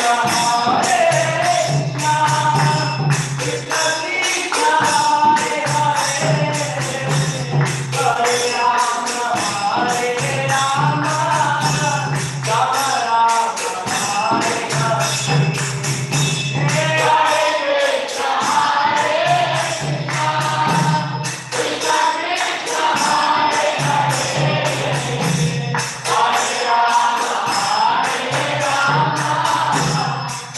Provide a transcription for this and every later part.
Hare Rama.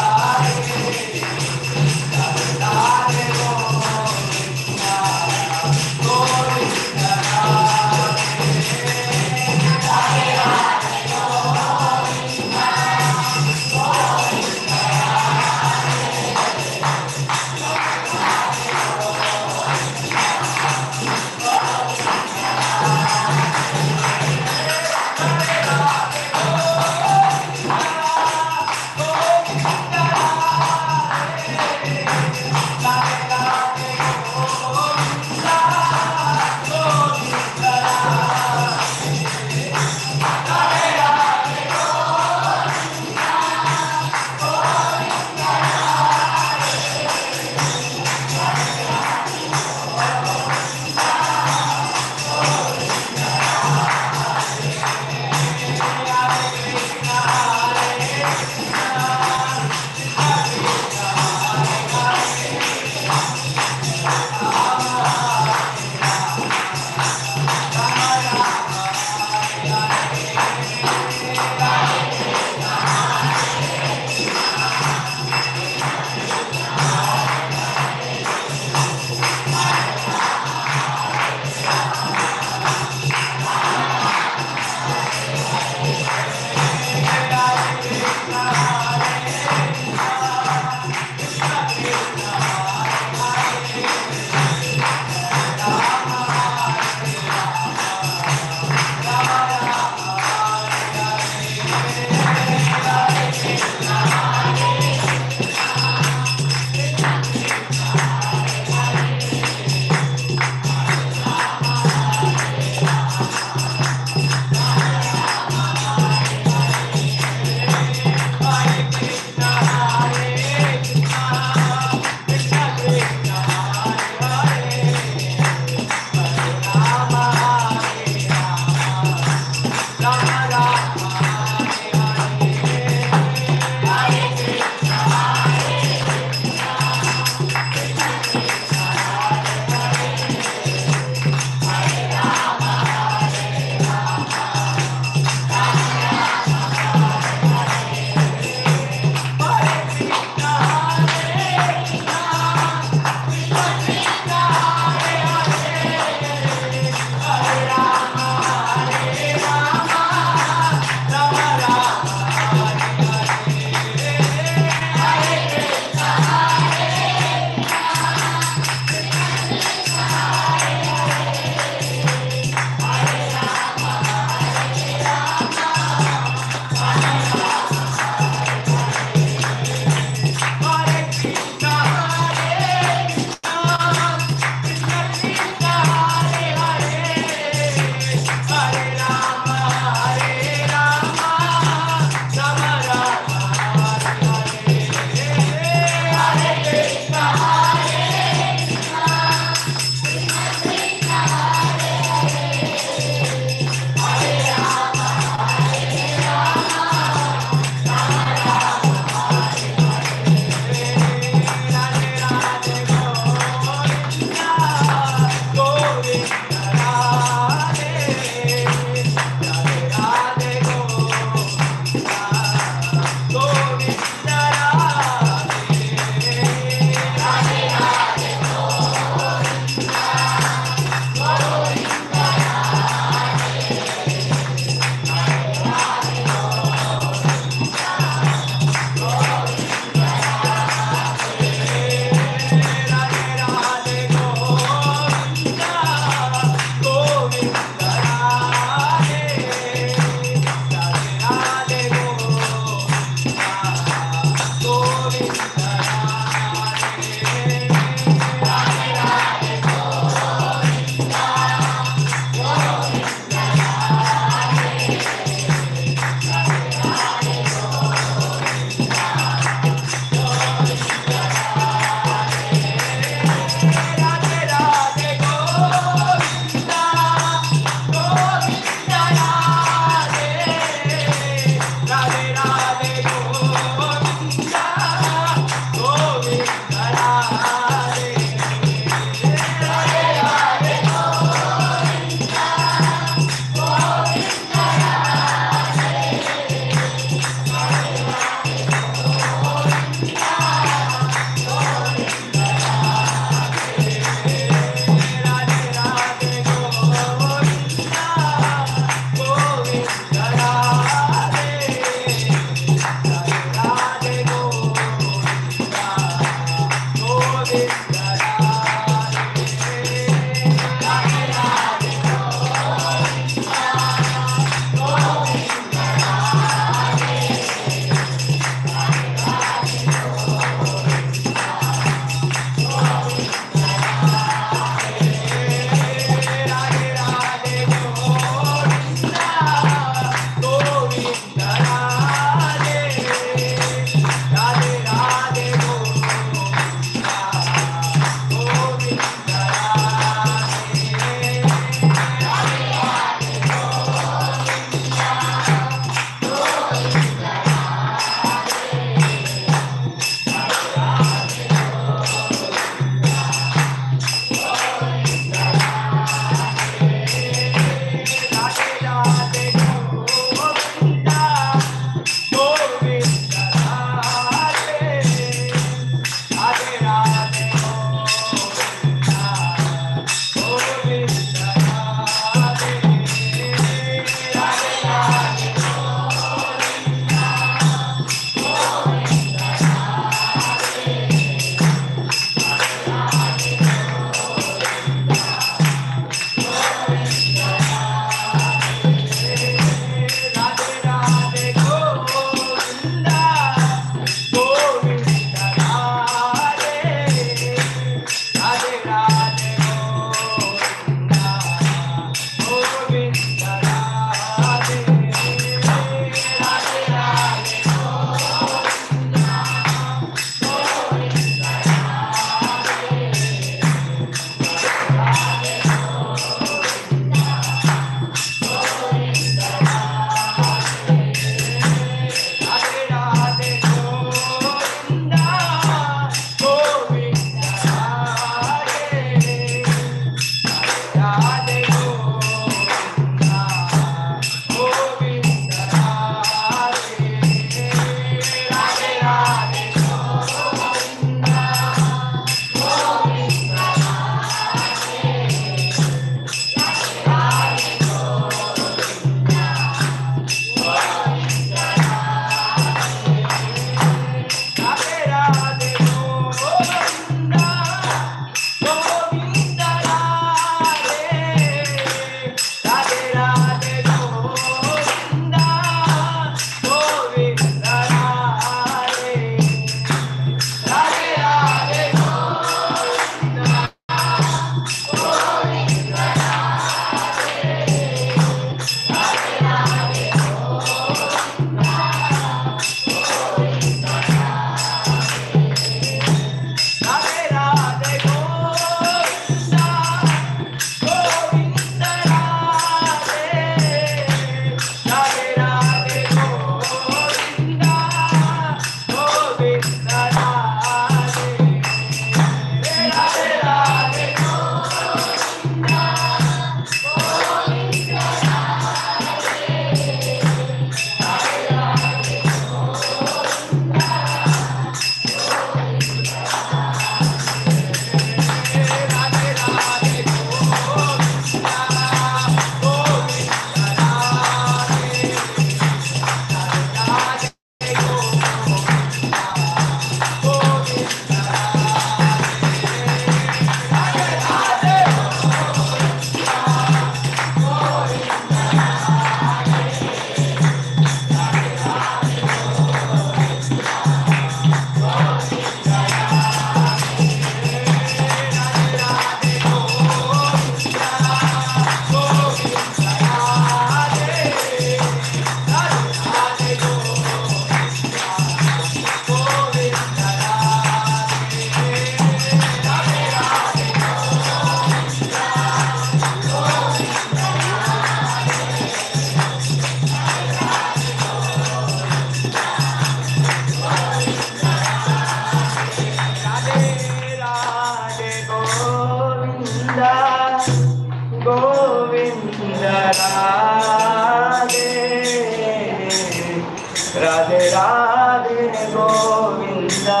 Radhe Radhe Govinda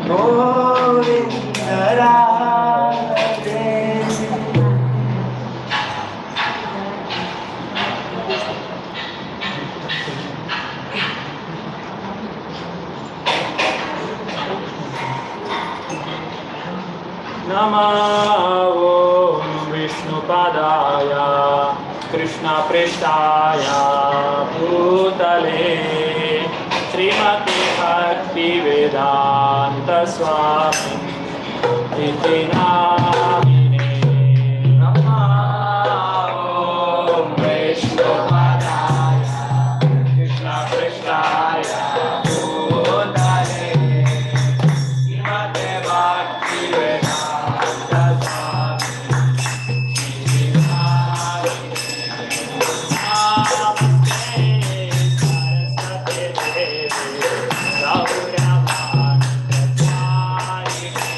Govinda Radhe. नमः ॐ विष्णुपदाय कृष्णपृष्ठाय भूतले श्रीमते भक्तिवेदान्तस्वामी इति नामिने। नमः ॐ विष्णुपदाय कृष्णपृष्ठाय भूतले श्रीमते भक्तिवेदान्तस्वामी इति नामिने। नमस्ते सरस्वते देवी गौरवाणी प्रचारिणे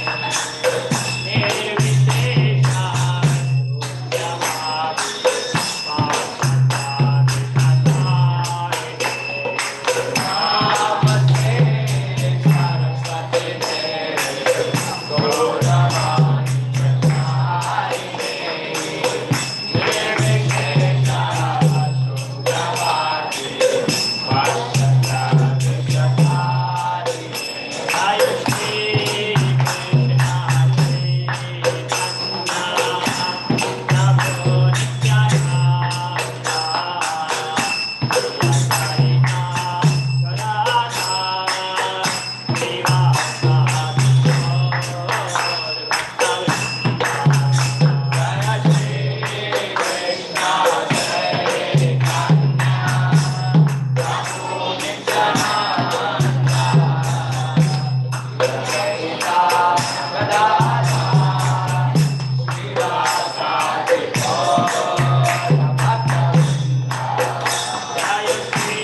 निर्विशेष शून्यवादी पाश्चात्यतारिणे। नमस्ते सरस्वते देवी गौरवाणी प्रचारिणे निर्विशेष शून्यवादी पाश्चात्यतारिणे। जय श्री कृष्ण चैतन्य प्रभु नित्यानंद श्री गदाधर श्रीवासादि गौर भक्तवृंद। जय श्री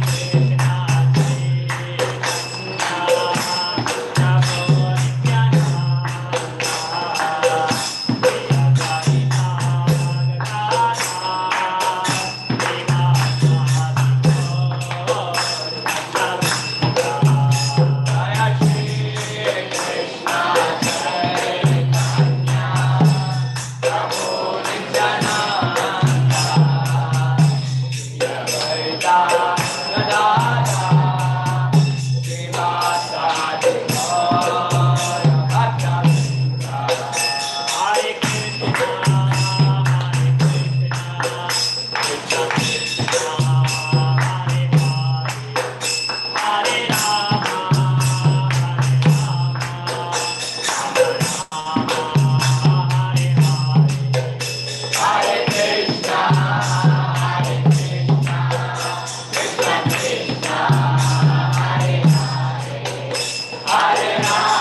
कृष्ण चैतन्य प्रभु नित्यानंद गदाधर श्रीवासादि गौर भक्तवृंद। जय श्री कृष्ण चैतन्य प्रभु नित्यानंद श्री गदाधर श्रीवासादि गौर भक्तवृंद। जय श्री कृष्ण चैतन्य प्रभु नित्यानंद श्री गदाधर श्रीवासादि गौर भक्तवृंद। हरे कृष्णा हरे कृष्णा कृष्ण कृष्णा हरे हरे हरे राम हरे राम राम राम हरे हरे। हरे कृष्णा हरे कृष्णा कृष्ण कृष्णा हरे हरे हरे राम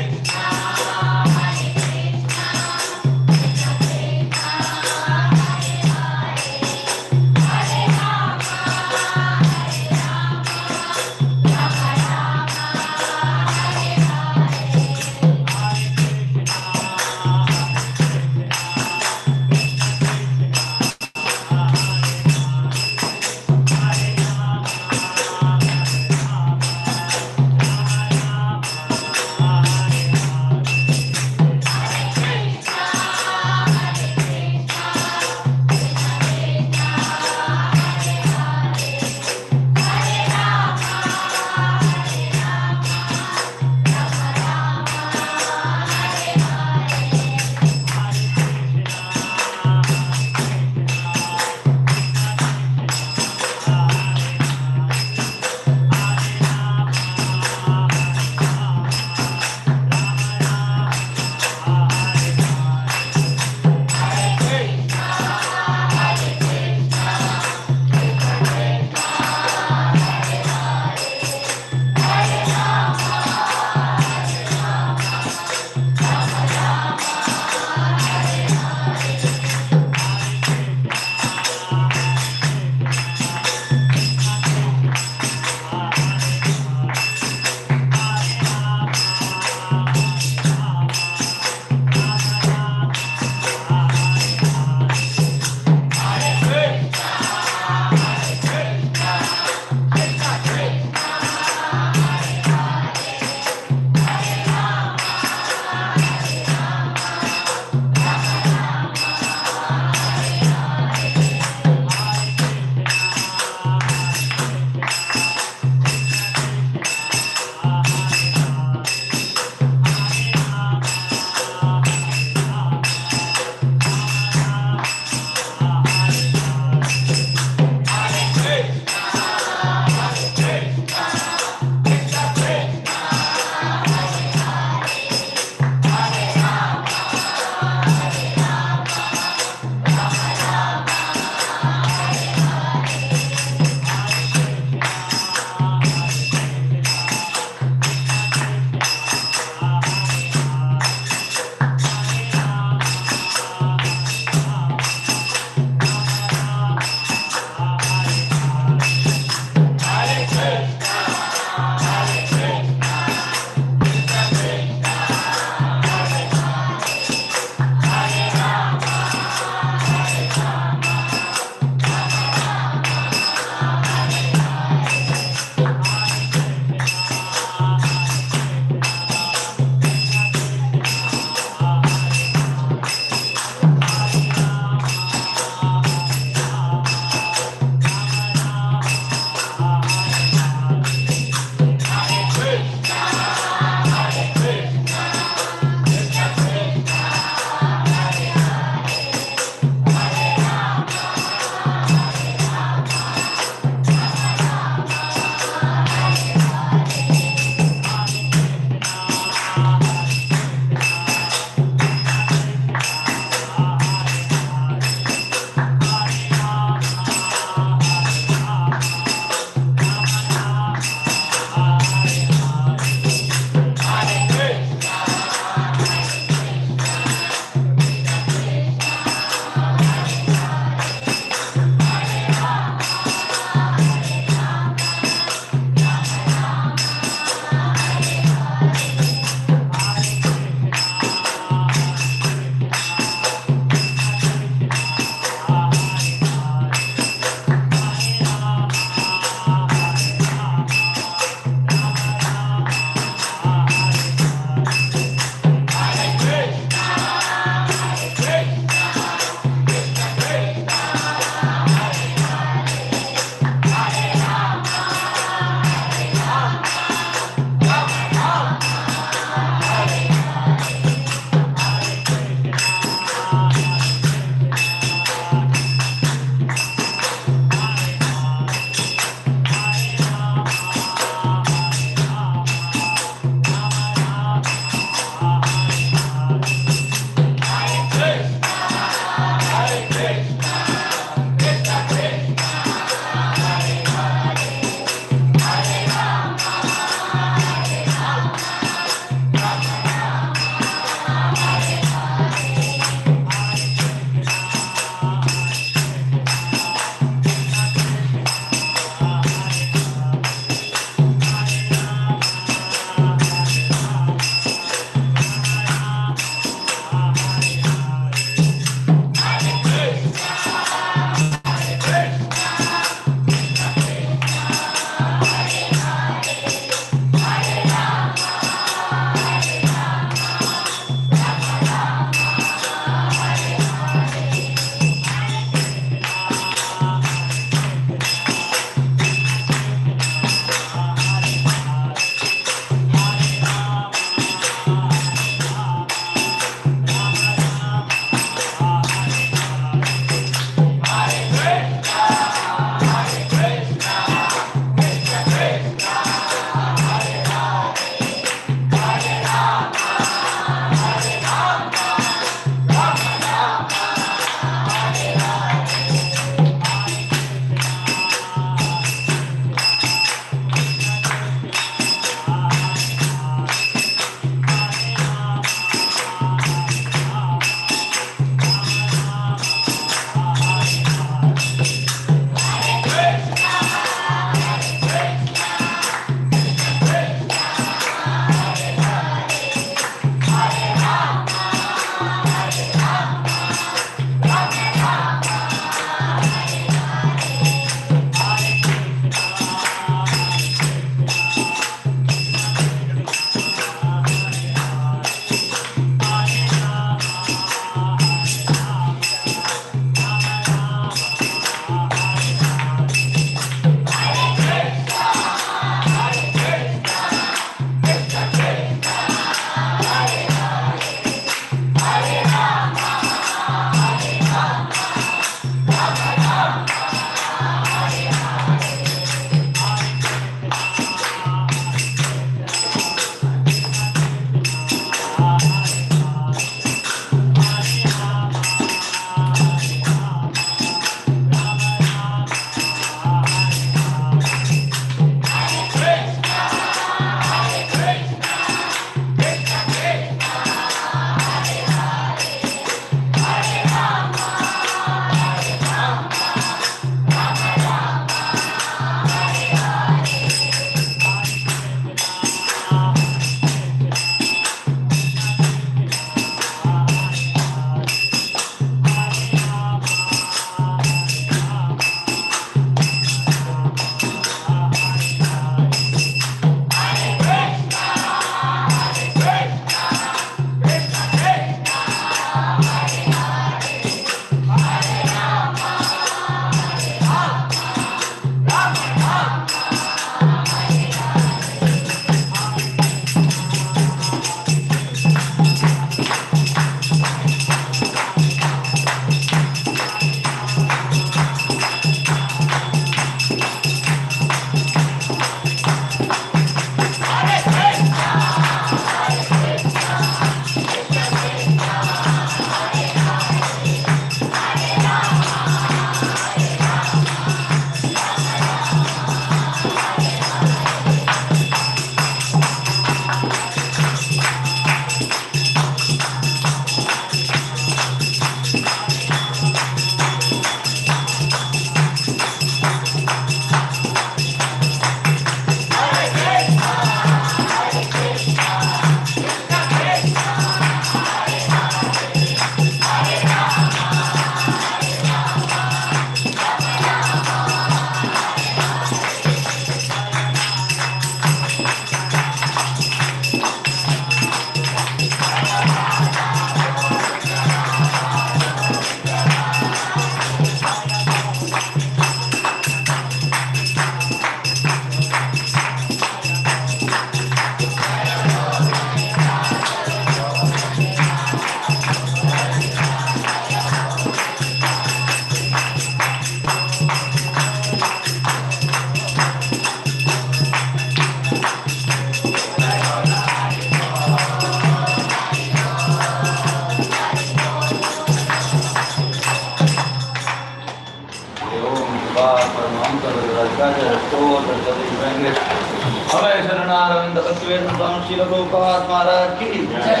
हमें शरणारविंद स्वामी श्रील प्रभुपाद महाराज की जय।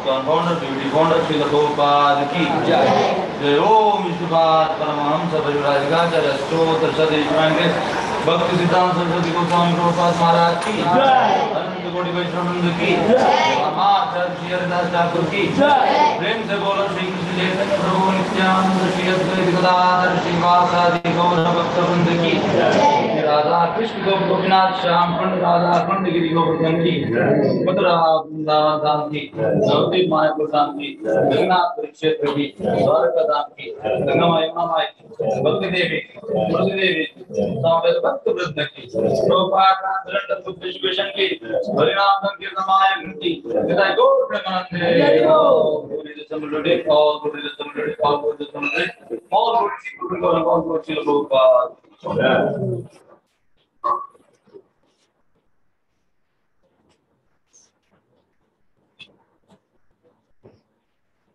Founder beauty founder Srila Prabhupada की जय। जय ओम विष्णुपाद परमहंस परिव्राजकाचार्य स्तोत्र सदृश भक्ति सिद्धांत सरस्वती गोस्वामी प्रभुपाद महाराज की जय। अनंत कोटि वैष्णव की जय। श्री हरिदास ठाकुर की जय। प्रेम से बोलो श्री कृष्ण चैतन्य प्रभु नित्यानंद श्री अद्वैत गदाधर श्रीवासादि गौर भक्त वृंद की जय। राधा कृष्ण गोप गोपीनाथ श्याम कुंड राधा कुंड गिरी गोवर्धन की, मथुरा वृंदावन धाम की, नवद्वीप मायापुर धाम की, जगन्नाथ क्षेत्र की, द्वारका धाम की, गंगा माई यमुना माई की, भक्ति देवी तुलसी देवी समवेत भक्त वृंद की, प्रभुपाद विश्वेशन की, हरिनाम संकीर्तन माया की, निताई गौर प्रेमानंदे। All good all good all good all good Srila Prabhupada.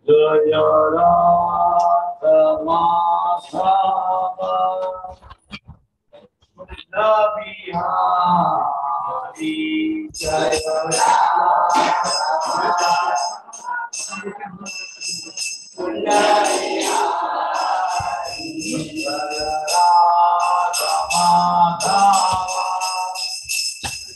Jaya Radha Madhava Krishna Bihari Jaya Radha Krishna Bihari Jaya Radha Madhava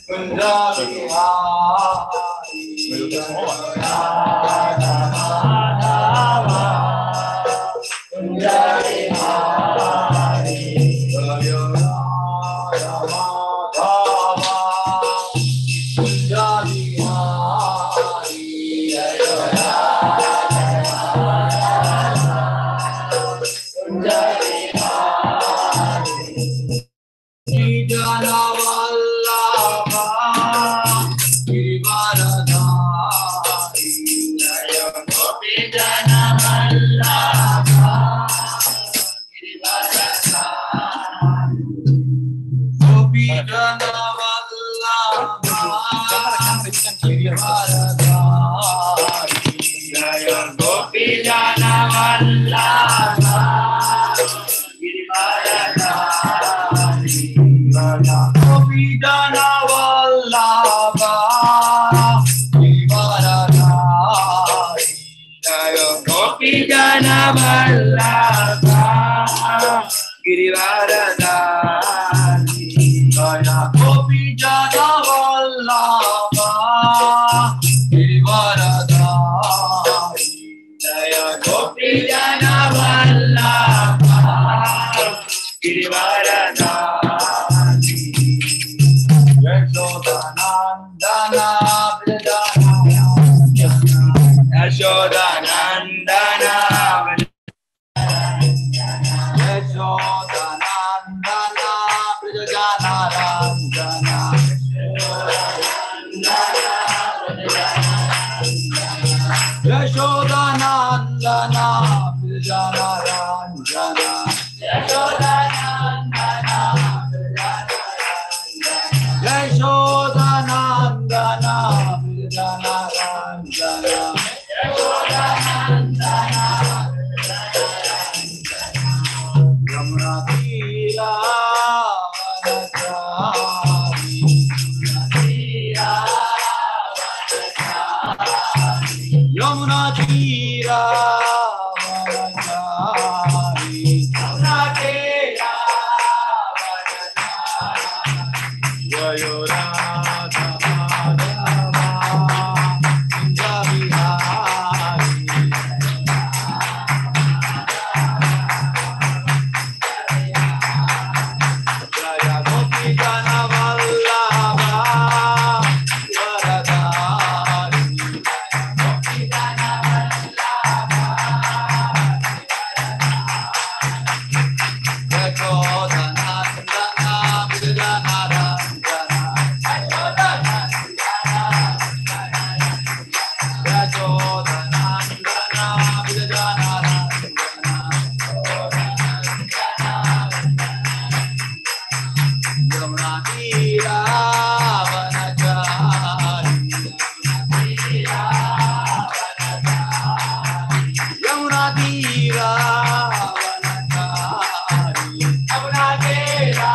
Krishna Bihari Jaya Radha Madhava Krishna Bihari Jaya Radha Madhava Krishna Bihari Jaya Radha Madhava Krishna Bihari Jana Vallabha Girivaradhari Jaya Gopi Jana Vallabha Girivaradhari Gopi Jana Vallabha Girivaradhari Jaya Gopi Jana Vallabha Girivaradhari Gopi Jana Vallabha Girivaradhari Jaya Gopi Jana Vallabha Girivaradhari Jaya Gopi Jana Vallabha Girivaradhari Jaya Gopi Jana Vallabha Girivaradhari Yashodanandana Yashodanandana Yashodanandana Brajanaranjana Yashodanandana Brajanaranjana Yashodanandana Brajanaranjana Yamuna Tira Yamuna Tira Jaya Radha Madhava Kunja Bihari Jaya Gopi Jana Vallabha Varadhari Gopi Jana Vallabha Yashodanandana Brajanaranjana Yashodanandana Brajanaranjana Yamuna Tira Vanachari Yamuna Tira Vanachari Yamuna Tira.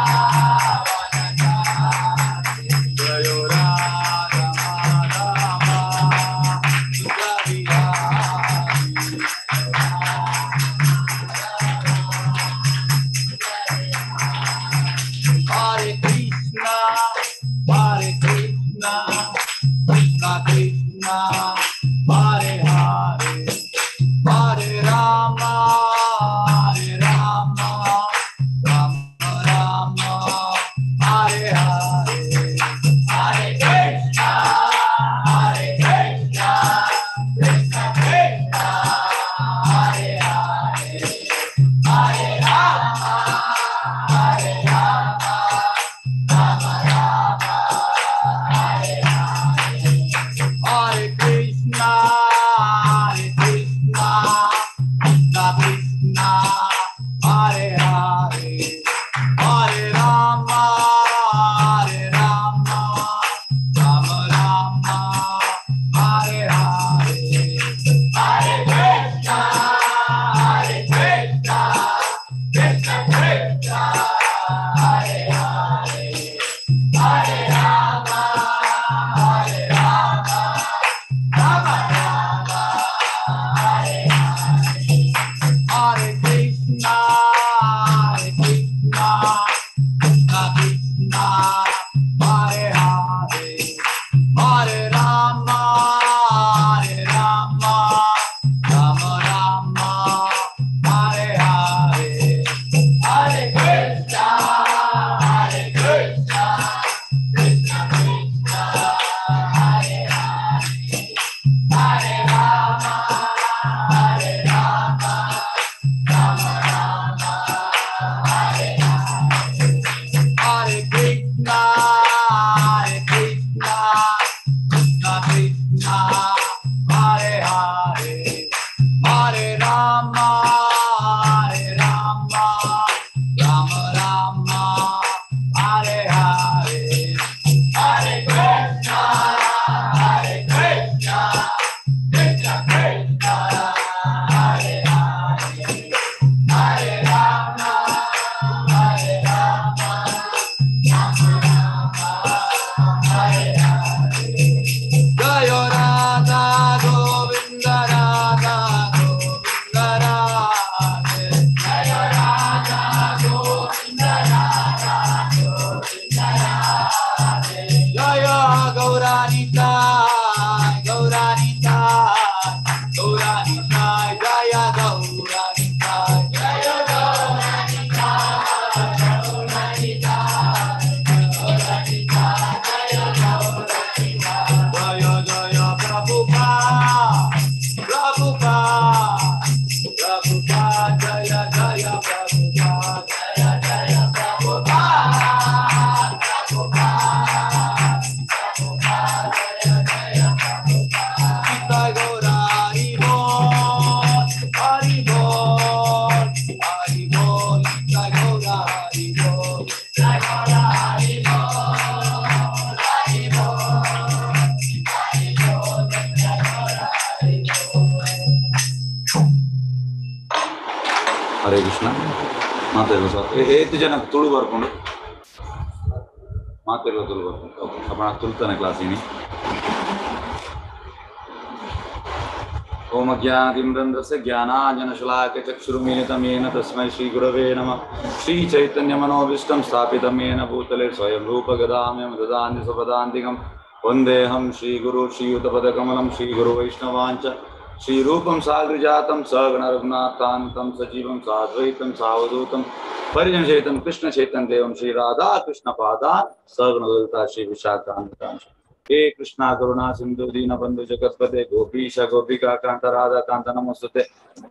Nitai Jaya Gaura Nitai Jaya Gaura Nitai Gaura Nitai Gaura Nitai Jaya Gaura Nitai Jaya Jaya Prabhupada Prabhupada Prabhupada Jaya Jaya Prabhupada Jaya Jaya Prabhupada Prabhupada Prabhupada Jaya Jaya Prabhupada Nitai Gaura Hari Bol Hari Bol Hari Bol Nitai Gaura Hari Bol Nitai Gaura Hari Bol Hari Bol Hari Bol Nitai Gaura Hari Bol. Hare Krishna. ಮಾತಾಡುವ sir ಏತ್ ಜನ ತುಳು ಬರ್ಕೊಂಡು ಮಾತಾಡುವ ತುಳು ಬರ್ಕೊಂಡು okay ಅಪ್ಪ ತುಳುತಾನೆ class ಇನಿ. ಓಂ ಅಜ್ಞಾನತಿಮಿರಂಧಸ್ಯ ಜ್ಞಾನಾಂಜನಶಲಾಕ ಚಕ್ಷುರುನ್ಮೀಲಿತಂ ಯೇನ ತಸ್ಮೈ ಶ್ರೀ ಗುರವೇ ನಮಃ. ಶ್ರೀ ಚೈತನ್ಯ ಮನೋಭೀಷ್ಟಂ ಸ್ಥಾಪಿತಂ ಯೇನ ಭೂತಲೆ ಸ್ವಯಂ ರೂಪ ಗದಾಮ್ಯಂ ದದಾಂತಿ ಸ್ವಪದಾಂತಿಕಂ ವಂದೇಹಂ ಶ್ರೀ ಗುರು ಶ್ರೀಯುತಪದಕಮಲಂ ಶ್ರೀ ಗುರು ವೈಷ್ಣವಾಂಚ ಶ್ರೀರೂಪಂ ಸಾಗರಜಾತಂ ಸಗಣ ರಘುನಾಥಾಂತಂ ಸಜೀವಂ ಸಾದ್ವೈತಂ ಸಾವಧೂತಂ ಪರಿಜನಸಹಿತಂ ಕೃಷ್ಣ ಚೈತನ್ಯ ದೇವಂ ಶ್ರೀ ರಾಧಾ ಕೃಷ್ಣ ಪಾದಾನ್ ಸಗಣ ಲಲಿತಾ ಶ್ರೀ ವಿಶಾಖಾಂತಾಂಶ. ಹೇ ಕೃಷ್ಣ ಕರುಣಾ ಸಿಂಧು ದೀನಬಂಧು ಜಗತ್ಪತೆ ಗೋಪೀಶ ಗೋಪಿಕಾ ಕಾಂತ ರಾಧಾ ಕಾಂತ ನಮಸ್ತುತೆ.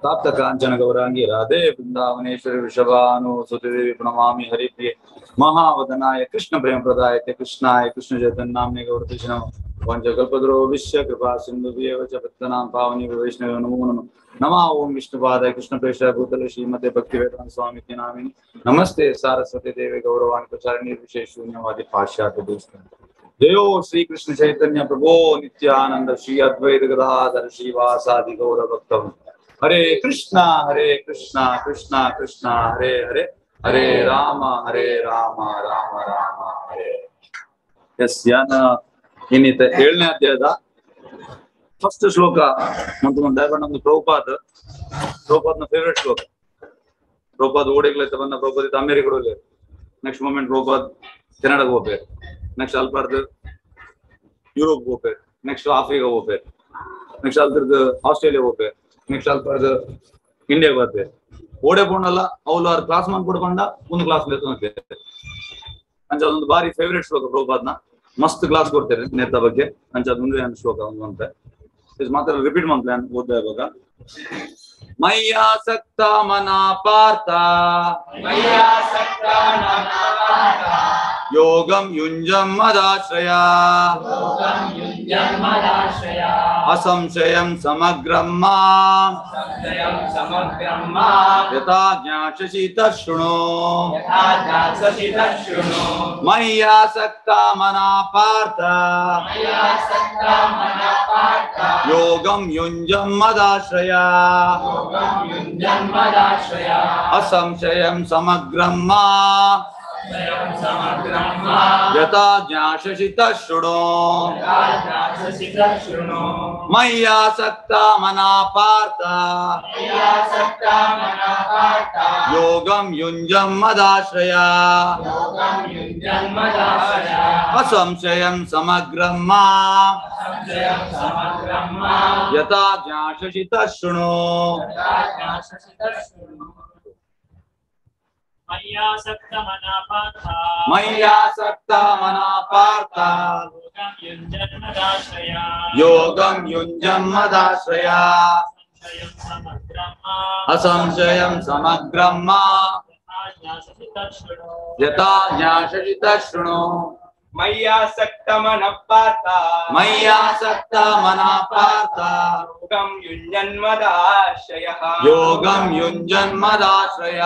ತಾಪ್ತ ಕಾಂಚನ ಗೌರಾಂಗಿ ರಾಧೆ ವೃಂದಾವನೇಶ್ವರಿ ವೃಷಭಾನು ಸುತದೇವಿ ಪ್ರಣಮಾಮಿ ಹರಿಪ್ರಿಯೆ. ಮಹಾವದನಾಯ ಕೃಷ್ಣ ಪ್ರೇಮ ಪ್ರದಾಯತೆ ಕೃಷ್ಣಾಯ ಕೃಷ್ಣ ಚೈತನ್ಯ ನಾಮ್ನೆ ಗೌರತಿಷ ನಮಃ. ಪಂಚಕಲ್ಪದ್ರೋ ವಿಶ್ವ ಕೃಪಾ ಸಿಂಧು ವ ಚ ಪತ್ತನಾಂ ಪಾವನಿ ವೈಷ್ಣವ ನಮೋ ನಮಃ. ನಮಃ ಓಂ ವಿಷ್ಣುಪಾದಾಯ ಕೃಷ್ಣ ಪ್ರೇಷ್ಠ ಭೂತಲೆ ಶ್ರೀಮತೆ ಭಕ್ತಿ ವೇದಾಂತ ಸ್ವಾಮಿ ನಾಮಿನಿ. ನಮಸ್ತೆ ಸಾರಸ್ವತಿ ದೇವಿ ಗೌರವಾಣಿ ಪ್ರಚಾರಿಣಿ ನಿರ್ವಿಶೇಷ ಶೂನ್ಯವಾದಿ ಪಾಶ್ಚಾತ್ಯ ದೇಶ. ಜಯೋ ಶ್ರೀ ಕೃಷ್ಣ ಚೈತನ್ಯ ಪ್ರಭೋ ನಿತ್ಯಾನಂದ ಶ್ರೀ ಅದ್ವೈತ ಗದಾಧರ ಶ್ರೀವಾಸಾದಿ ಗೌರ ಭಕ್ತಂ. ಹರೇ ಕೃಷ್ಣ ಹರೇ ಕೃಷ್ಣ ಕೃಷ್ಣ ಕೃಷ್ಣ ಹರೇ ಹರೇ ಹರೇ ರಾಮ ಹರೇ ರಾಮ ರಾಮ ರಾಮ ಹರೇ. ಎಸ್ ಯಾನ ಇನ್ನಿತ 7ನೇ ಅಧ್ಯಾಯದ ಫಸ್ಟ್ ಶ್ಲೋಕ ಮತ್ತು ಒಂದು ಪ್ರಭುಪಾದ್ ಪ್ರಭುಪಾದ್ನ ಫೇವ್ರೆಟ್ ಶ್ಲೋಕ. ಪ್ರಭುಪಾದ್ ಓಡಿಗ್ಲೈತ ಬಂದ Prabhupad America next moment Prabhupad ಕೆನಡಾಗ ಹೋಗ್ಬೇಕು, ನೆಕ್ಸ್ಟ್ ಅಲ್ಪಾರ್ದು ಯುರೋಪ್ ಹೋಗ್ಬೇಕು, ನೆಕ್ಸ್ಟ್ ಆಫ್ರಿಕಾ ಹೋಗ್ಬೇಕು, ನೆಕ್ಸ್ಟ್ ಅಲ್ತರ್ದು ಆಸ್ಟ್ರೇಲಿಯಾ ಹೋಗ್ಬೇಕು, ನೆಕ್ಸ್ಟ್ ಅಲ್ಪಾರ್ದು ಇಂಡಿಯಾ ಬರ್ಬೇಕು. ಓಡೆ ಪೋಂಡಲ್ಲ ಅವ್ಲು ಆರು ಕ್ಲಾಸ್ ಮಾಡ್ಕೊಡ್ಕೊಂಡ ಒಂದು ಕ್ಲಾಸ್ ಅಂಚ ಅದೊಂದು ಬಾರಿ ಫೇವ್ರೆಟ್ ಶ್ಲೋಕ ಪ್ರಭುಪಾದ್ನ. ಮಸ್ತ್ ಕ್ಲಾಸ್ ಕೊಡ್ತೇನೆ ನೇತ ಬಗ್ಗೆ. ಅಂಚ ಮುಂದೆ ಶ್ಲೋಕ ಒಂದು ಅಂತ ಮಾತ್ರ ರಿಪೀಟ್ ಮಾಡ್ತೇನೆ ಓದ್ತಾ ಇರುವಾಗ. ಮಯ್ಯಾಸಕ್ತ ಮನಾ ಪಾರ್ಥ ಮಯ್ಯಾಸಕ್ತ ಮನಾ ಪಾರ್ಥ ಯೋಗಂ ಯುಂಜಂ ಮದಾಶ್ರಯ ಯೋಗಂ ಯುಂಜಂ ಮದಾಶ್ರಯ ಅಸಂಶಯಂ ಸಮಗ್ರಂ ಮಾಂ ಸಂಶಯಂ ಸಮಗ್ರಂ ಮಾಂ ಯಥಾ ಜ್ಞಾಸ್ಯಸಿ ತತ್ಶೃಣು ಯಥಾ ಜ್ಞಾಸ್ಯಸಿ ತತ್ಶೃಣು. ಮಯ್ಯಾಸಕ್ತ ಮನಾ ಪಾರ್ಥ ಮಯ್ಯಾಸಕ್ತ ಮನಾ ಪಾರ್ಥ ಯೋಗಂ ಯುಂಜಂ ಮದಾಶ್ರಯ ಯೋಗಂ ಯುಂಜಂ ಮದಾಶ್ರಯ ಅಸಂಶಯಂ ಸಮಗ್ರಂ ಮಾಂ ಸಂಶಯಂ ಸಮಗ್ರಂ ಮಾಂ ಯಥಾ ಜ್ಞಾಸ್ಯಸಿ ತತ್ಶೃಣು. ಯಥಾ ಜ್ಞಾಸ್ಯಸಿ ತತ್ಶೃಣು. ಮಯ್ಯಾಸಕ್ತ ಮನಾ ಪಾರ್ಥ ಮಯ್ಯಾಸಕ್ತ ಮನಾ ಪಾರ್ಥ ಯೋಗಂ ಯುಂಜಂ ಮದಾಶ್ರಯ ಯೋಗಂ ಯುಂಜಂ ಮದಾಶ್ರಯ ಅಸಂಶಯಂ ಸಮಗ್ರಂ ಮಾಂ ಸಂಶಯಂ ಸಮಗ್ರಂ ಮಾಂ ಯಥಾ ಜ್ಞಾಸ್ಯಸಿ ತತ್ಶೃಣು. ಯಥಾ ಜ್ಞಾಸ್ಯಸಿ ತತ್ಶೃಣು. ಮಯ್ಯಾಸಕ್ತ ಮನಾ ಪಾರ್ಥ ಮಯ್ಯಾಸಕ್ತ ಮನಾ ಪಾರ್ಥ ಯೋಗಂ ಯುಂಜನ್ ಮದಾಶ್ರಯ ಯೋಗಂ ಯುಂಜಂ ಮದಾಶ್ರಯ ಸಂಶಯಂ ಸಮಗ್ರಂ ಮಾಂ ಅಸಂಶಯಂ ಸಮಗ್ರಂ ಮಾಂ ಯಥಾ ಜ್ಞಾಸ್ಯಸಿ ತತ್ಶೃಣು. ಯಥಾ ಜ್ಞಾಸ್ಯಸಿ ತತ್ಶೃಣು. ಮಯ್ಯಾಸಕ್ತ ಮನಃ ಪಾರ್ಥ ಮಯ್ಯಾಸಕ್ತ ಮನಾ ಪಾರ್ಥ ಯೋಗಂ ಯುಂಜನ್ ಮದಾಶ್ರಯಃ ಯೋಗಂ ಯುಂಜನ್ ಮದಾಶ್ರಯ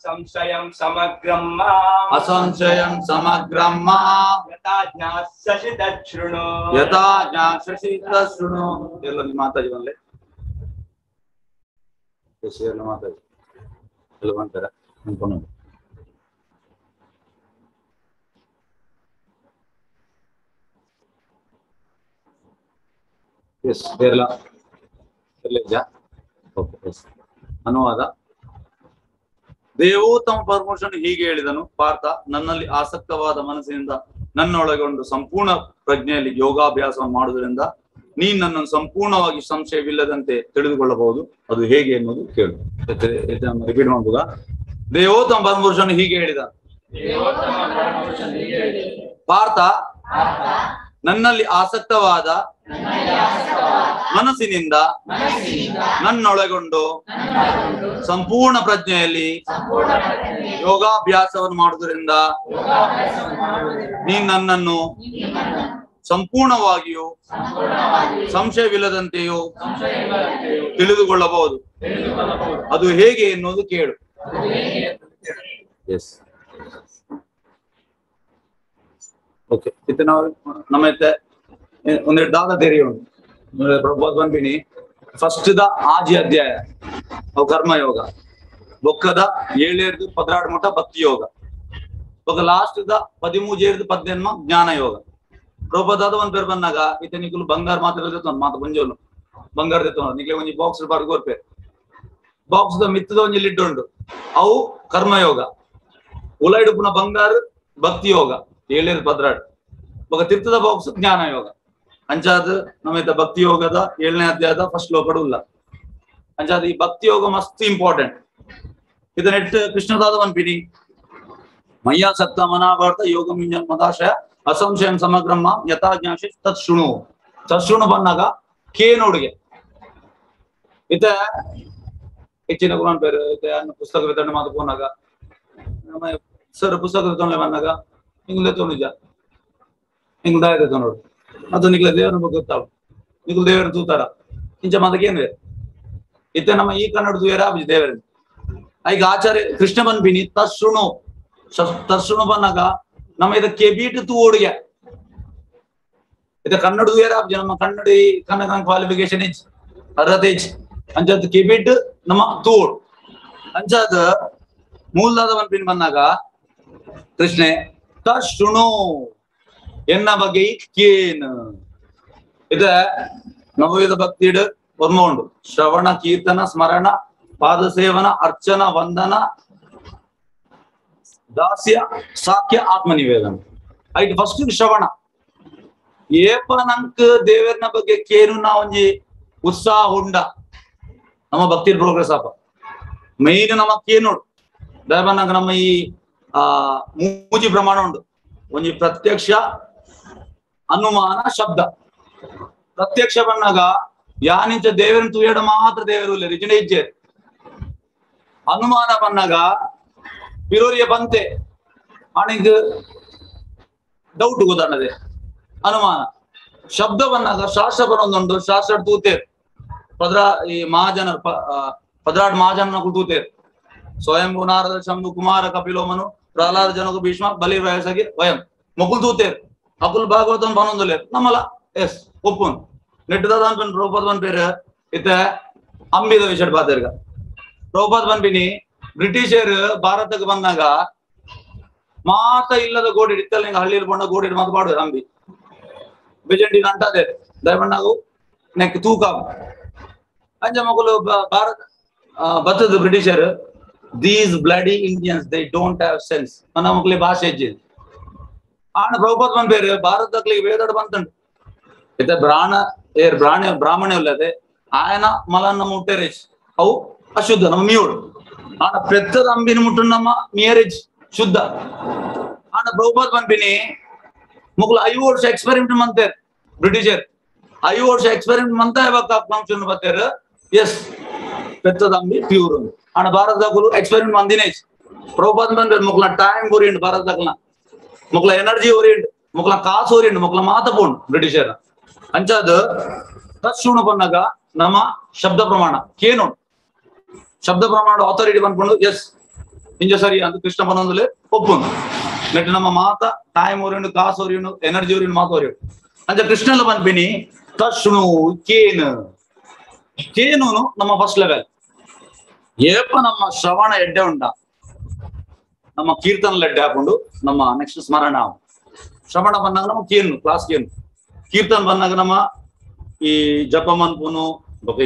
ಸಂಶಯಂ ಸಮಗ್ರಂ ಮಾಂ ಅಸಂಶಯಂ ಸಮಗ್ರಂ ಮಾಂ ಯಥಾ ಜ್ಞಾಸ್ಯಸಿ ತತ್ಶೃಣು. ಯಥಾ ಜ್ಞಾಸ್ಯಸಿ ತತ್ಶೃಣು. ಎಲ್ಲ ನಿಮ್ಮ ಮಾತಾಜಿ ಬಂದ್ಲೆ ಎಲ್ಲ ಮಾತಾಜಿ ಎಲ್ಲ ಬಂತಾರ ಅನ್ಕೊಂಡು. Yes Kerala Kerala okay yes. ಅನುವಾದ. ದೇವೋತ್ತಮ ಪರಮಪುರುಷನು ಹೀಗೆ ಹೇಳಿದನು, ಪಾರ್ಥ, ನನ್ನಲ್ಲಿ ಆಸಕ್ತವಾದ ಮನಸ್ಸಿನಿಂದ ನನ್ನೊಳಗೊಂಡು ಸಂಪೂರ್ಣ ಪ್ರಜ್ಞೆಯಲ್ಲಿ ಯೋಗಾಭ್ಯಾಸವನ್ನು ಮಾಡುವುದರಿಂದ ನೀನ್ ನನ್ನನ್ನು ಸಂಪೂರ್ಣವಾಗಿ ಸಂಶಯವಿಲ್ಲದಂತೆ ತಿಳಿದುಕೊಳ್ಳಬಹುದು. ಅದು ಹೇಗೆ ಎನ್ನುವುದು ಕೇಳು. ರಿಪೀಟ್ ಮಾಡ್ಬೋದಾ? ದೇವೋತ್ತಮ ಪರಮಪುರುಷನು ಹೀಗೆ ಹೇಳಿದ, ಪಾರ್ಥ, ನನ್ನಲ್ಲಿ ಆಸಕ್ತವಾದ ಮನಸ್ಸಿನಿಂದ ನನ್ನೊಳಗೊಂಡು ಸಂಪೂರ್ಣ ಪ್ರಜ್ಞೆಯಲ್ಲಿ ಯೋಗಾಭ್ಯಾಸವನ್ನು ಮಾಡುವುದರಿಂದ ನೀನ್ ನನ್ನನ್ನು ಸಂಪೂರ್ಣವಾಗಿಯೂ ಸಂಶಯವಿಲ್ಲದಂತೆಯೂ ತಿಳಿದುಕೊಳ್ಳಬಹುದು. ಅದು ಹೇಗೆ ಎನ್ನುವುದು ಕೇಳು. Yes, okay. ಇತ್ತೆ ನಾವು ನಮ್ಮ ಒಂದೆರಡು ದಾದ ತೆರಿ ಉಂಟು. ಪ್ರಭುಪಾದ ಪನ್ಪಿನಿ ಫಸ್ಟ್ the ಆಜಿ ಅಧ್ಯಾಯ ಅವು ಕರ್ಮಯೋಗ, ಬೊಕ್ಕದ ಏಳೇರ್ದು ಪದ್ರಾಡು ಮುಟ ಭಕ್ತಿ ಯೋಗ, ಬೊಕ್ಕ ಲಾಸ್ಟ್ the ಪದಿಮೂಜೇರ್ದು ಪದ್ದೆನ್ಮ ಜ್ಞಾನ ಯೋಗ. ಪ್ರಭುಪಾದ ಒಂದ್ ಪೇರ್ ಬಂದಾಗ ಇತ್ತೆ ನಿಕುಲು ಬಂಗಾರ ಮಾತ್ರ ದೆತ್ತೊಂದು ಮಾತ ಒಂಜೋಲು ಬಂಗಾರ ದೆತ್ತೊಂದು ನಿಕ್ಲೆ ಒಂಜಿ ಬಾಕ್ಸ್ ಬಾರ್ದು ಕೊರ್ಪೆ, ಬಾಕ್ಸ್ ದ ಮಿತ್ತದ ಒಂಜಿ ಲಿಡ್ ಉಂಡು, ಅವು ಕರ್ಮಯೋಗ, ಉಲೈಡು ಪುನ ಬಂಗಾರ ಭಕ್ತಿ ಯೋಗ ಏಳೇರು ಪದ್ರಾಡು, ಬೊಕ್ಕ ತಿರ್ತದ ಬಾಕ್ಸ್ ಜ್ಞಾನ ಯೋಗ. ಅಂಚಾದ ನಮ್ಮ ಭಕ್ತಿ ಯೋಗದ 7ನೇ ಅಧ್ಯಾಯದ ಫಸ್ಟ್ ಶ್ಲೋಕಡು ಉಲ್ಲ. ಅಂಚಾದ ಈ ಭಕ್ತಿ ಯೋಗ ಮಸ್ತ್ ಇಂಪಾರ್ಟೆಂಟ್. ಇದನ್ನೆಟ್ಟು ಕೃಷ್ಣದಾದ ಪನ್ಪಿನಿ ಮಯ್ಯ ಸತ್ತ ಮನಾಭಾರತ ಯೋಗ ಮದಾಶಯ ಅಸಂಶಯಂ ಸಮಗ್ರಮ್ಮ ಯಥಾ ಜ್ಞಾಶಿ ತತ್ ಶೃಣು. ತತ್ ಶೃಣು ಬಂದಾಗ ಕೇನೋಡುಗೆ ಇತ್ತ ಹೆಚ್ಚಿನ ಗುಣನ್ ಪೇರು ಇತ್ತೆ ಅನ್ನ ಪುಸ್ತಕ ವಿತರಣೆ ಮಾತು ಪೋನಾಗ ನಮ್ಮ ಸರ್ ಪುಸ್ತಕ ವಿತರಣೆ ಬಂದಾಗ ಹಿಂಗ್ ತೋನಿಜ ಹಿಂಗ್ ದಾಯ ನೋಡು ಅದು ನಿಕ್ಲ ದೇವರ ಬಗ್ಗೆ ಗೊತ್ತಾವು, ನಿಕ್ಲ ದೇವರ ತೂತಾರ ಇಂಚ ಮಾತಕ್ಕೆ ಇತ್ತೆ ನಮ್ಮ ಈ ಕನ್ನಡ ತೂಯರ ದೇವರ. ಈಗ ಆಚಾರ್ಯ ಕೃಷ್ಣ ಪನ್ಪಿನಿ ತತ್ಶೃಣು ತತ್ಶೃಣು ಬಂದಾಗ ನಮ್ಮ ಇದ ಕೆಬೀಟ್ ತೂ ಓಡುಗೆ ಇದ ಕನ್ನಡ ತೂಯರ ನಮ್ಮ ಕನ್ನಡ ಕನ್ನಡ ಕ್ವಾಲಿಫಿಕೇಶನ್ ಇಚ್ ಅರ್ಹತೆ ಇಚ್ ಅಂಚಾದ ಕೆಬೀಟ್ ನಮ್ಮ ತೂಡು. ಅಂಚಾದ ಮೂಲದಾದ ಪನ್ಪಿನಿ ಬಂದಾಗ ಕೃಷ್ಣೆ ತತ್ಶೃಣು ಎನ್ನ ಬಗ್ಗೆ ಕೇನು. ಇದ ನವವಿಧ ಭಕ್ತಿಡು ಒರ್ಮ ಉಂಡು, ಶ್ರವಣ ಕೀರ್ತನ ಸ್ಮರಣ ಪಾದಸೇವನ ಅರ್ಚನ ವಂದನ ದಾಸ್ಯ ಸಾಕ್ಯ ಆತ್ಮನಿವೇದನ. ಐಟ್ ಫಸ್ಟ್ ಶ್ರವಣ. ಏಪ ನಂಕ್ ದೇವರನ ಬಗ್ಗೆ ಕೇನು ನಾ ಒಂಜಿ ಉತ್ಸಾಹ ಉಂಡ ನಮ್ಮ ಭಕ್ತಿ ಪ್ರೋಗ್ರೆಸ್ ಆಪ. ಮೈನ್ ನಮ್ಮ ಕೇನೋಡು ದಯಬನ್ನಾಗ ನಮ್ಮ ಈ ಮೂಜಿ ಪ್ರಮಾಣ ಉಂಡು, ಒಂಜಿ ಪ್ರತ್ಯಕ್ಷ ಅನುಮಾನ ಶಬ್ದ. ಪ್ರತ್ಯಕ್ಷ ಬನ್ನಾಗ ಯಾನಿಂಚ ದೇವರನ್ ತೂಯಡ ಮಾತ್ರ ದೇವರು ಇಲ್ಲ ರಿಜಿನ ಇಜ್ಜೆ. ಅನುಮಾನ ಬನ್ನಾಗ ಪಿರೋರಿಯ ಬಂತೆ ಆಣಿಗ್ ಡೌಟ್ ಗೊತ್ತಾಣದೆ ಅನುಮಾನ. ಶಬ್ದ ಬನ್ನಾಗ ಶಾಸ್ತ್ರ ಬರೋದುಂಟು, ಶಾಸ್ತ್ರ ತೂತೇರ್ ಪದ್ರ ಈ ಮಹಾಜನ ಪದ್ರಾಡ್ ಮಹಾಜನ ತೂತೇರ್ ಸ್ವಯಂಭು ನಾರದ ಶಂಭು ಕುಮಾರ ಕಪಿಲೋ ಮನು ಪ್ರಹ್ಲಾದ ಜನಕ ಭೀಷ್ಮ ಬಲಿ ವಯಸ್ಸಾಗಿ ವಯಂ ಮೊಕುಲ್ ತೂತೇರ್ ಅಕುಲ್ ಭಾಗವತನ್ ಬನೊಂದುಲೇರ್ ನಮ್ಮಲ ಎಸ್ ಒಪ್ಪುನ್ ನೆಟ್ಟದ ಅನ್ಪನ್ ಪ್ರಭುಪಾದ ಪನ್ಪೇರು ಇತ್ತೆ ಅಂಬಿದ ವಿಷಯ ಪಾತೇರ್ಗ. ಪ್ರಭುಪಾದ ಪನ್ಪಿನಿ ಬ್ರಿಟಿಷರ್ ಭಾರತಕ್ಕೆ ಬಂದಾಗ ಮಾತ ಇಲ್ಲದ ಗೋಡಿ ಇತ್ತಲ್ಲ ನಿಂಗೆ ಹಳ್ಳಿಯಲ್ಲಿ ಬಂದ ಗೋಡಿ ಮಾತು ಪಾಡುದು ಅಂಬಿ ಬಿಜೆಂಡಿ ಅಂಟದೆ ದಯಮಣ್ಣಾಗು ನೆಕ್ ತೂಕ ಅಂಜ ಮಗುಲು ಭಾರತ ಬತ್ತದ ಬ್ರಿಟಿಷರ್ these bloody Indians they don't have sense ನನ್ನ ಮಕ್ಕಳಿಗೆ ಭಾಷೆ ಹೆಜ್ಜೆ ಆಣ ಪ್ರಭುಪಾದ ಪನ್ಪೇರು ಭಾರತಕ್ಕೆ ವೇದಾಡು ಬಂತಂಡು ಇತ್ತ ಬ್ರಾಹ್ಣ ಏರ್ ಬ್ರಾಹ್ಣ ಬ್ರಾಹ್ಮಣ ಇಲ್ಲದೆ ಆಯನ ಮಲನ್ನ ಮುಟ್ಟೆರೇಜ್ ಅವು ಅಶುದ್ಧ ನಮ್ಮ ಮಿಯೋಡು ಆಣ ಪೆತ್ತದ ಅಂಬಿನ ಮುಟ್ಟು ನಮ್ಮ ಮಿಯರೇಜ್ ಶುದ್ಧ. ಆಣ ಪ್ರಭುಪಾದ ಪನ್ಪಿನಿ ಮುಕ್ಳು 5 ವರ್ಷ ಎಕ್ಸ್ಪೆರಿಮೆಂಟ್ ಮಂತೇರ್ ಬ್ರಿಟಿಷರ್ 5 ವರ್ಷ ಎಕ್ಸ್ಪೆರಿಮೆಂಟ್ ಮಂತ ಯಾವಾಗ ಫಂಕ್ಷನ್ ಬತ್ತೇರ್ ಎಸ್ ಪೆತ್ತದ ಅಂಬಿ ಪ್ಯೂರ್. ಆಣ ಭಾರತದಾಗುಲು ಎಕ್ಸ್ಪೆರಿಮೆಂಟ್ ಮಂದಿನೇಜ್ ಪ್ರಭುಪಾದ ಬಂದ್ರೆ ಮುಕ್ಲ ಟೈಮ್ ಓರಿಯಂಟ್ ಭಾರತದಾಗಲ ಮುಕ್ಲ ಎನರ್ಜಿ ಓರಿಯಂಟ್ ಮುಕ್ಲ ಕಾಸು ಓರಿಯಂಟ್ ಮುಕ್ಲ ಮಾತ ಪೋಂಡು ಬ್ರಿಟಿಷರ್. ಅಂಚಾದ ತತ್ಶೃಣು ಬಂದಾಗ ನಮ್ಮ ಶಬ್ದ ಪ್ರಮಾಣ ಕೇನು ಶಬ್ದ ಪ್ರಮಾಣ ಅಥಾರಿಟಿ ಬಂದ್ಕೊಂಡು ಎಸ್ ಇಂಜ ಸರಿ ಅಂತ ಕೃಷ್ಣ ಬಂದೊಂದಲೇ ಒಪ್ಪುಂದು ನೆಟ್ ನಮ್ಮ ಮಾತ ಟೈಮ್ ಓರಿಯಂಡು ಕಾಸು ಓರಿಯಂಡು ಎನರ್ಜಿ ಓರಿಯಂಡು ಮಾತು ಓರಿಯಂಡು. ಅಂಚ ಕೃಷ್ಣಲ್ಲ ಪನ್ಪಿನಿ ತತ್ಶೃಣು ಕೇನು ಕೇನು ನಮ್ಮ ಫಸ್ಟ್ ಲೆವೆಲ್. ಏಪ ನಮ್ಮ ಶ್ರವಣ ಎಡ್ಡೆ ಉಂಡ ನಮ್ಮ ಕೀರ್ತನ ಎಡ್ಡೆ ಹಾಕೊಂಡು ನಮ್ಮ ನೆಕ್ಸ್ಟ್ ಸ್ಮರಣ. ಶ್ರವಣ ಬಂದಾಗ ನಮ್ಮ ಕೇನು ಕ್ಲಾಸ್ ಕೇನು, ಕೀರ್ತನ ಬಂದಾಗ ನಮ್ಮ ಈ ಜಪ ಮನ್ಪುನು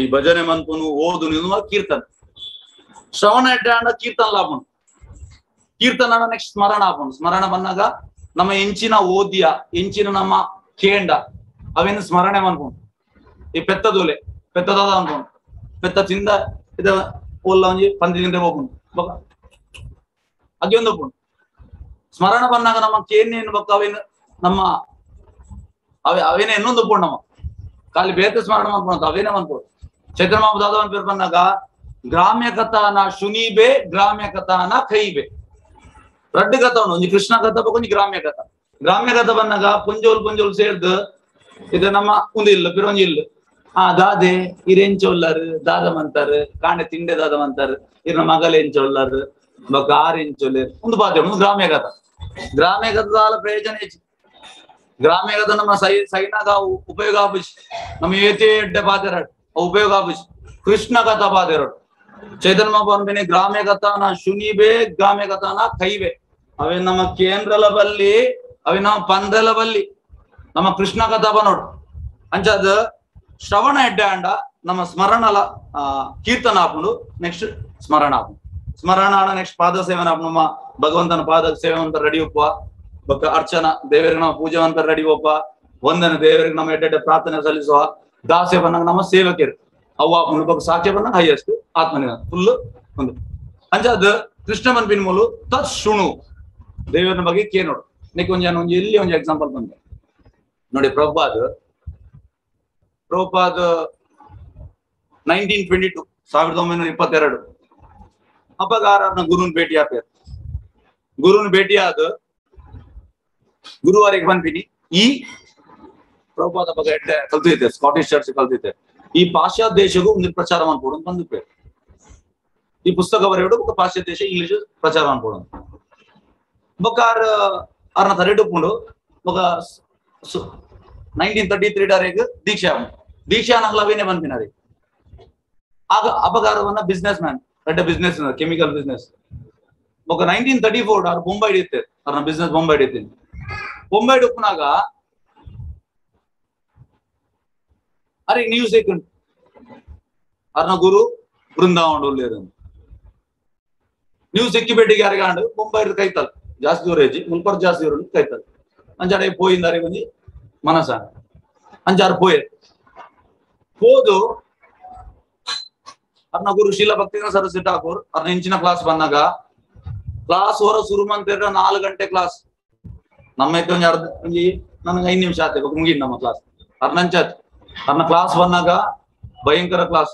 ಈ ಭಜನೆ ಮನ್ಪುನು ಓದು ಕೀರ್ತನ. ಶ್ರವಣ ಎಡ್ಡೆ ಅಂಡ ಕೀರ್ತನ ಲಾಪುನು, ಕೀರ್ತನ ನೆಕ್ಸ್ಟ್ ಸ್ಮರಣ ಆಪುನು. ಸ್ಮರಣ ಬಂದಾಗ ನಮ್ಮ ಎಂಚಿನ ಓದ್ಯ ಎಂಚಿನ ನಮ್ಮ ಕೇಂಡ ಅವೇನು ಸ್ಮರಣೆ ಮನ್ಪುನು. ಈ ಪೆತ್ತದೂಲೆ ಪೆತ್ತದಾದ ಅನ್ಕೊಂಡು ಪೆತ್ತ ತಿಂದ ಇದ ಓಲ್ಲ ಒಂಜಿ ಪಂದಿ ತಿಂದೆ ಹೋಗುಂಡು ಬೊಕ ಅಗ್ಯೊಂದು ಉಪ್ಪುಂಡು. ಸ್ಮರಣ ಬಂದಾಗ ನಮ್ಮ ಕೇನೇನು ಬೊಕ್ಕ ಅವೇನು ನಮ್ಮ ಅವೆ ಅವೇನೇ ಇನ್ನೊಂದು ಉಪ್ಪುಂಡು. ನಮ್ಮ ಖಾಲಿ ಬೇತೆ ಸ್ಮರಣ ಮಾಡ್ಕೊಂಡು ಅವೇನೇ ಅನ್ಬೋದು. ಚೈತನ್ಯ ಮಹಾಪ್ರಭು ಪೇರು ಬಂದಾಗ ಗ್ರಾಮ್ಯ ಕಥಾನ ಶುನಿಬೆ ಗ್ರಾಮ್ಯ ಕಥಾನ ಕೈಬೆ ರಡ್ಡು ಕಥಾ ಉಂಡು. ಒಂಜಿ ಕೃಷ್ಣ ಕಥಾ ಬೊಕ ಒಂಜಿ ಗ್ರಾಮ್ಯ ಕಥಾ. ಗ್ರಾಮ್ಯ ಕಥಾ ಬಂದಾಗ ಪುಂಜೋಲ್ ಪುಂಜೋಲ್ ಸೇರ್ದು ಇದು ನಮ್ಮ ಒಂದು ಇಲ್ಲ ಪಿರೊಂಜಿ ಇಲ್ಲ ಆ ದಾದೆ ಇರೆಂಚೊಲ್ಲರು ದಾದಮಂತಾರು ಕಾಂಡೆ ತಿಂಡೆ ದಾದಮಂತಾರು ಇರ್ನ ಮಗಲ ಎಂಚೊಲ್ಲರು ಬೊಕ ಆರ್ ಎಂಚೊಲ್ಲೇರು ಒಂದು ಬಾಧ್ಯೆ ಒಂದು ಗ್ರಾಮ್ಯ ಕಥಾ. ಗ್ರಾಮ್ಯ ಕಥಾದ ಪ್ರಯೋಜನ ಹೆಚ್ಚು. ಗ್ರಾಮ್ಯ ಕಥಾ ನಮ್ಮ ಸೈನಾಗ ಉಪಯೋಗ ಆಪುಜಿ. ನಮ್ಮ ಏತೆ ಎಡ್ಡೆ ಬಾಧ್ಯರಾಡ್ ಉಪಯೋಗ ಆಪುಜಿ. ಕೃಷ್ಣ ಕಥಾ ಬಾಧ್ಯರಾಡ್ ಚೈತನ್ಯ ಮಹಾಪ್ರಭು ಗ್ರಾಮ್ಯ ಕಥಾನ ಶುನಿಬೆ ಗ್ರಾಮ್ಯ ಕಥಾನ ಕೈಬೆ ಅವೇ ನಮ್ಮ ಕೇಂದ್ರಲ ಬಲ್ಲಿ ಅವೇ ನಮ್ಮ ಪಂದ್ರಲ ಬಲ್ಲಿ ನಮ್ಮ ಕೃಷ್ಣ ಕಥಾ ಬನ್ನೋಡು. ಅಂಚಾದ ಶ್ರವಣ ಎಡ್ಡೆ ಅಂಡ ನಮ್ಮ ಸ್ಮರಣಲ ಕೀರ್ತನ ಆಪುಂಡು. ನೆಕ್ಸ್ಟ್ ಸ್ಮರಣ ಆಪುಂಡು. ಸ್ಮರಣ ಆಡ ನೆಕ್ಸ್ಟ್ ಪಾದ ಸೇವನ ಆಪುಂಡು. ನಮ್ಮ ಭಗವಂತನ ಪಾದ ಸೇವೆ ಅಂತ ರೆಡಿ ಒಪ್ಪ ಬೊಕ್ಕ ಅರ್ಚನಾ ದೇವರಿಗೆ ನಮ್ಮ ಪೂಜೆ ಅಂತ ರೆಡಿ ಒಪ್ಪ ವಂದನೆ ದೇವರಿಗೆ ನಮ್ಮ ಎಡ್ಡೆ ಪ್ರಾರ್ಥನೆ ಸಲ್ಲಿಸುವ ದಾಸ್ಯ ಬಂದಾಗ ನಮ್ಮ ಸೇವಕಿಯರು ಅವ್ವ ಆಪುಂಡು. ಬೊಕ್ಕ ಸಾಕ್ಷ್ಯ ಬಂದಾಗ ಹೈಯೆಸ್ಟ್ ಆತ್ಮನಿನ ಫುಲ್ ಒಂದು ಅಂಚಾದ ಕೃಷ್ಣ ಮನ್ಪಿನ ಮೂಲು ತತ್ ಶುಣು ದೇವರನ ಬಗ್ಗೆ ಕೇ ನೋಡು. ನೆಕ್ ಒಂಜಿ ಒಂಜಿ ಎಲ್ಲಿ ಒಂಜಿ ಎಕ್ಸಾಂಪಲ್ ಬಂದೆ ನೋಡಿ. ಪ್ರಭುಪಾದ್ ಪ್ರಭುಪಾದ್ 1922 1922 ಅಪಗಾರನ ಗುರುನ್ ಭೇಟಿ ಆಪೇರು. ಗುರುನ್ ಭೇಟಿ ಆದ ಗುರುವಾರಿಗೆ ಬಂದ್ಬಿನಿ ಈ ಪ್ರಭುಪಾದ ಬಗ್ಗೆ ಎಡ್ಡೆ ಕಲ್ತಿದ್ದೆ, ಸ್ಕಾಟಿಷ್ ಚರ್ಚ್ ಕಲ್ತಿದ್ದೆ. ಈ ಪಾಶ್ಚಾತ್ಯ ದೇಶಕ್ಕೂ ಒಂದು ಪ್ರಚಾರ ಮಾಡ್ಕೊಡು ಅಂತ ಬಂದಿದ್ದೆ. ಈ ಪುಸ್ತಕ ಬರೆಯೋಡು ಬೊಕ್ಕ ಪಾಶ್ಚಾತ್ಯ ದೇಶ ಇಂಗ್ಲಿಷ್ ಪ್ರಚಾರ ಮಾಡ್ಕೊಡು ಬೊಕ್ಕ ಆರ್ನ ತರೆಡುಕೊಂಡು ಬೊಕ್ಕ 1933 ಡಾರೆಗ್ ದೀಕ್ಷಾ ದೀಕ್ಷಾ ನಗ್ಲವೇನೆ ಬಂದಿನ ರೀ. ಆಗ ಅಪಗಾರವನ್ನ ಬಿಸ್ನೆಸ್ ಮ್ಯಾನ್ ದೊಡ್ಡ ಬಿಸ್ನೆಸ್ ಕೆಮಿಕಲ್ ಬಿಸ್ನೆಸ್ ಬೊಕ್ಕ 1934 ಆರ್ ಬೊಂಬೈ ಹಿಡಿಯುತ್ತೆ. ಅವ್ರನ್ನ ಬಿಸ್ನೆಸ್ ಬೊಂಬೈ ಹಿಡಿತೀನಿ. ಬೊಂಬೈ ಹಿಡುಪನಾಗ ಅರೆ ನ್ಯೂಸ್ ಏಕುಂಡು ಅರ್ನ ಗುರು ಬೃಂದಾವನ ಉಳ್ಳೇರು ನ್ಯೂಸ್ ಎಕ್ಕಿ ಬೇಟಿಗೆ ಯಾರಿಗಾಂಡು ಬೊಂಬೈ ಹಿಡಿದು ಕೈತಲ್ ಜಾಸ್ತಿ ದೂರ ಹೆಜ್ಜಿ ಮುಲ್ಪರ್ ಜಾಸ್ತಿ ದೂರ ಕೈತಲ್ ಅಂಚಾಡೆ ಪೋಯಿಂದಾರೆ ಒಂಜಿ ಮನಸ ಅಂಚಾರು ಪೋಯೆ ಪೋದು ಅರ್ನ ಗುರು ಶೀಲ ಭಕ್ತಿ ಸರಸ್ವತಿ ಠಾಕೂರ್ ಅರ್ನ ಇಂಚಿನ ಕ್ಲಾಸ್ ಬಂದಾಗ ಕ್ಲಾಸ್ ಹೊರ ಶುರು ಮಂತಿರ 4 ಗಂಟೆ ಕ್ಲಾಸ್ ನಮ್ಮ ಇತ್ತು ಒಂಜಿ ಅರ್ಧ ಒಂಜಿ ನನಗೆ 5 ನಿಮಿಷ ಆತ ಮುಗಿ ನಮ್ಮ ಕ್ಲಾಸ್ ಅರ್ನಂಚಾತ್ ಅರ್ನ ಕ್ಲಾಸ್ ಬಂದಾಗ ಭಯಂಕರ ಕ್ಲಾಸ್.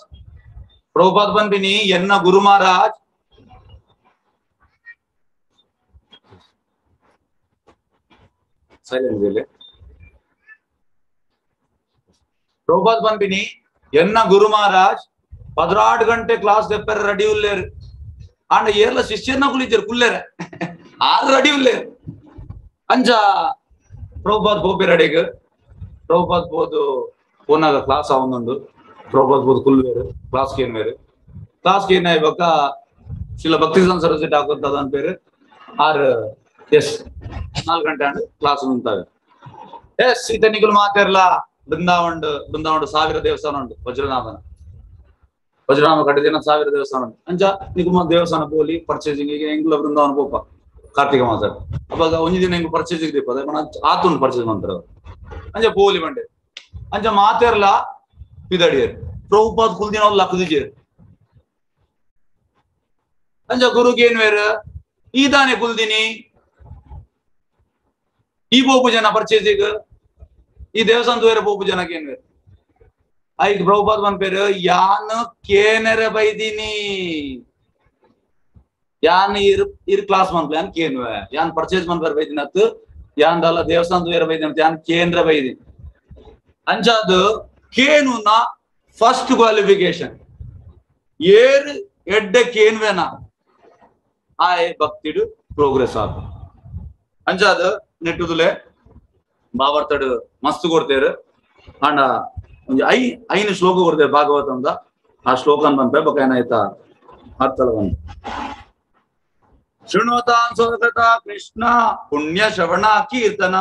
ಪ್ರಭುಪಾದ್ ಬಂದಿನಿ ಎನ್ನ ಗುರು ಮಹಾರಾಜ್ ಸೈಲೆಂಟ್ ಪ್ರಭುಪಾದ್ ಬಂದಿನಿ ಎನ್ನ ಗುರು ಮಹಾರಾಜ್ 16 ಗಂಟೆ ಕ್ಲಾಸ್ ದೆಪ್ಪರೆ ರೆಡಿ ಉಲ್ಲೇರು ಆಂಡ ಏರ್ಲ ಶಿಷ್ಯರ್ನ ಕುಲಿಜರು ಕುಲ್ಲೇರ ಆರು ರೆಡಿ ಉಲ್ಲೇರು ಅಂಚ ಪ್ರಭುಪಾದ್ ಗೋಪಿ ರೆಡಿಗ್ ಪ್ರಭುಪಾದ್ ಬೋದು ಫೋನಾಗ ಕ್ಲಾಸ್ ಅವನುಂಡು ಪ್ರಭುಪಾದ್ ಬೋದು ಕುಲ್ವೇರು ಕ್ಲಾಸ್ ಕೇನ್ವೇರು ಕ್ಲಾಸ್ ಕೇನ್ ಬೊಕ್ಕ ಶಿಲ ಭಕ್ತಿ ಸರಸ್ವತಿ ಠಾಕೂರ್ ತದನ್ ಪೇರು ಆರು ಎಸ್ 4 ಗಂಟೆ ಅಂಡ್ ಕ್ಲಾಸ್ ಉಂಟಾವೆ. ಎಸ್ ಇತನಿಗಳು ಮಾತಾಡ್ಲಾ ಬೃಂದಾವನ್ ಬೃಂದಾವನ್ 1000 ದೇವಸ್ಥಾನ ಉಂಟು ವಜ್ರನಾಭನ ವಜ್ರನಾಮ ಕಟ್ಟಿದಿನ 1000 ದೇವಸ್ಥಾನ ಉಂಟು. ಅಂಚ ನಿಕುಮ ದೇವಸ್ಥಾನ ಪೋಲಿ ಪರ್ಚೇಸಿಂಗ್ ಈಗ ಎಂಗ್ಲ ಬೃಂದಾವನ ಪೋಪ ಕಾರ್ತಿಕ ಮಾಸ ಅವಾಗ ಒಂಜಿ ದಿನ ಎಂಗ್ ಪರ್ಚೇಸಿಂಗ್ ದೀಪ ಆತುಂಡು ಪರ್ಚೇಸ್ ಮಂತ್ರ ಅಂಚ ಪೋಲಿ ಬಂಡೆ ಅಂಚ ಮಾತೇರ್ಲ ಪಿದಡಿಯರು ಪ್ರಭುಪಾದ್ ಕುಲ್ದಿನ ಲಕ್ಕದಿಜೇರು ಅಂಚ ಗುರುಗೆ ಏನ್ ಬೇರೆ ಈದಾನೆ ಕುಲ್ದಿನಿ ಈ ಬೋಪು ಜನ ಪರ್ಚೇಸಿಂಗ್ ಈ ದೇವಸ್ಥಾನ ಬೇರೆ ಬೋಪು ಜನಕ್ಕೆ ಏನ್ ಬೇರೆ ಐಕ್ ಪ್ರಭುಪಾದ್ ಬಂದ್ ಪೇರು ಯಾನ್ ಕೇನರ ಬೈದಿನಿ ಯಾನ್ ಇರ್ ಇರ್ ಕ್ಲಾಸ್ ಮನ್ಪ್ಲೆ ಯಾನ್ ಕೇನ್ವೆ ಯಾನ್ ಪರ್ಚೇಸ್ ಮನ್ಪೇರ್ ಬೈದಿನ ಅತ್ತು ಯಾನ್ ದಲ್ಲ ದೇವಸ್ಥಾನ ಬೇರೆ ಬೈದಿನ ಯಾನ್ ಕೇಂದ್ರ ಬೈದಿನಿ ಅಂಚಾದ ಕೇನುನ ಫಸ್ಟ್ ಕ್ವಾಲಿಫಿಕೇಶನ್ ಏರ್ ಎಡ್ಡೆ ಕೇನ್ವೆನ ಆಯ್ ಭಕ್ತಿಡು ಪ್ರೋಗ್ರೆಸ್ ಆಗ ಅಂಚಾದ ನೆಟ್ಟುದುಲೆ ಬಾವರ್ತಡು ಮಸ್ತ್ ಕೊಡ್ತೇರು ಅಂಡ ಒಂಜಿ ಐನು ಶ್ಲೋಕ ಕೊಡ್ತೇವೆ ಭಾಗವತಂದ ಆ ಶ್ಲೋಕನ್ ಬಂತ ಬೊಕ ಏನಾಯ್ತಾ ಅರ್ಥಲ ಬಂತ. ಶೃಣ್ವತಾಂ ಸ್ವಗತ ಕೃಷ್ಣ ಪುಣ್ಯ ಶ್ರವಣ ಕೀರ್ತನ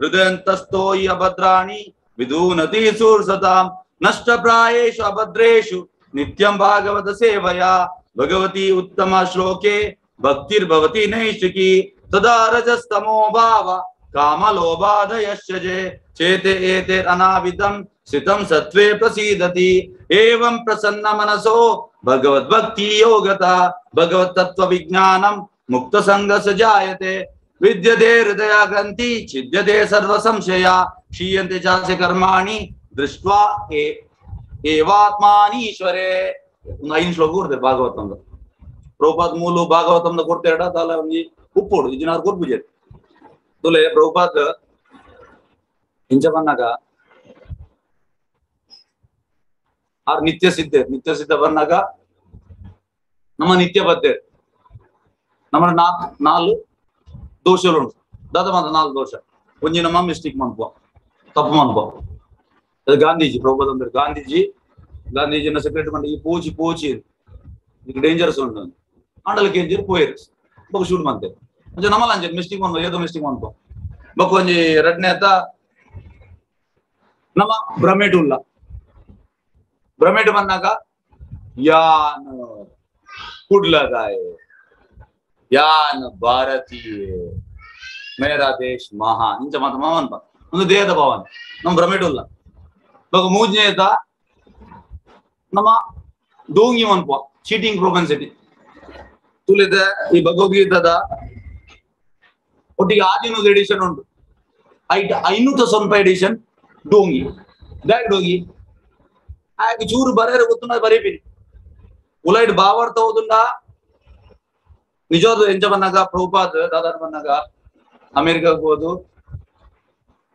ಹೃದಯಂತಸ್ಥೋಯಿ ಅಭದ್ರಾಣಿ ವಿಧೂನತಿ ಸೂರ್ಸತಾಂ ನಷ್ಟ ಪ್ರಾಯೇಷು ಅಭದ್ರೇಷು ನಿತ್ಯಂ ಭಾಗವತ ಸೇವಯಾ ಭಗವತಿ ಉತ್ತಮ ಶ್ಲೋಕೆ ಭಕ್ತಿರ್ಭವತಿ ನೈಷಿಕಿ ತದಾ ರಜಸ್ತಮೋ ಭಾವ ಕಾಮಲೋಭಾದಯಶ್ಚಜೆ ಚೇತೆ ಏತೆ ಅನಾವಿದಂ ಸ್ಥಿತಂ ಸತ್ವೇ ಪ್ರಸೀದತಿ ಏವಂ ಪ್ರಸನ್ನ ಮನಸೋ ಭಗವದ್ಭಕ್ತಿ ಯೋಗತ ಭಗವತ್ ತತ್ವ ವಿಜ್ಞಾನಂ ಮುಕ್ತ ಸಂಘ ಸಜಾಯತೆ ವಿದ್ಯತೆ ಹೃದಯ ಗ್ರಂಥಿ ಛಿದ್ಯತೆ ಸರ್ವ ಸಂಶಯ ಕ್ಷೀಯಂತೆ ಚಾಸ್ಯ ಕರ್ಮಾಣಿ ದೃಷ್ಟ್ವಾ ಏವಾತ್ಮಾನೀಶ್ವರೇ. ಒಂದು 5 ಶ್ಲೋಕ ಕೊಡ್ತಾರೆ ಭಾಗವತಂದ. ಪ್ರಭುಪಾದ್ ಮೂಲು ಭಾಗವತಂದ ಕೊಡ್ತೇಡ ದಾಲ ಒಂಜಿ ಉಪ್ಪೋಡು ಇಜಿನಾರು ಕೊರ್ಪುಜೆ ತುಲೆ ಪ್ರಭುಪಾದ್ ಇಂಚ ಬನ್ನಾಗ ಆರ್ ನಿತ್ಯ ಸಿದ್ಧ, ನಿತ್ಯ ಸಿದ್ಧ ಬನ್ನಾಗ ನಮ್ಮ ನಿತ್ಯ ಬದ್ದೆ ನಮ್ಮ 4 ದೋಷಗಳು ಉಂಟು. ದಾದ ಮಾತ್ರ 4 ದೋಷ. ಒಂಜಿ ನಮ್ಮ ಮಿಸ್ಟೇಕ್ ಮನ್ಪುವ, ತಪ್ಪು ಮನ್ಪುವ. ಅದು ಗಾಂಧೀಜಿ ಪ್ರಭುಪಾದ್ ಅಂದ್ರೆ ಗಾಂಧೀಜಿನ ಸೆಕ್ರೆಟರಿ ಮಂಡ ಈ ಪೋಚಿ ಪೋಚಿ ಡೇಂಜರಸ್ ಉಂಟು ಆಂಡಲ ಕೇಂಜರ್ ಪೋಯರ್ ಬೊಕ ಶೂಟ್ ಮಂತೆ ಅಂಚ ನಮ್ಮಲ ಅಂಚೆ ಮಿಸ್ಟೇಕ್ ಮನ್ಪುವ, ಏದೋ ಮಿಸ್ಟೇಕ್ ಮನ್ಪುವ. ಬೊಕ ಒಂಜಿ ರಡ್ನೆ ಆತ ನಮ್ಮ ಭ್ರಮೇಟು ಉಲ್ಲ. ಭ್ರಮೇಟು ಬಂದಾಗ ಯಾನ್ ಕುಡ್ಲದಾಯ, ಯಾನ್ ಭಾರತೀಯ, ಮೇರಾ ದೇಶ್ ಮಹಾನ್ ಇಂಚ ಮಾತ ಮನ್ಪ ಒಂದು ದೇಹದ ಭಾವನೆ ನಮ್ಮ ಭ್ರಮೇಟು ಉಲ್ಲ. ಬೊಕ ಮೂಜನೇ ಆತ ನಮ್ಮ ಡೋಂಗಿ ಮನ್ಪುವ, ಚೀಟಿಂಗ್ ಪ್ರೊಪೆನ್ಸಿಟಿ ತುಲಿದ ಈ ಭಗವದ್ಗೀತದ ಒಟ್ಟಿಗೆ 600 ಎಡಿಷನ್ ಉಂಟು. 500 ಎಡಿಷನ್ ಡೋಂಗಿ ದಾಯ್ ಡೋಂಗಿ ಆಗ ಚೂರು ಬರೆಯರು ಗೊತ್ತುಂಡ ಬರೀಪಿನಿ ಉಲೈಟ್ ಭಾವಾರ್ಥ ಓದುಂಡ ನಿಜವಾದ ಎಂಚ ಬಂದಾಗ ಪ್ರಭುಪಾದ್ ದಾದಾರ್ ಬಂದಾಗ ಅಮೆರಿಕಕ್ಕೆ ಹೋದು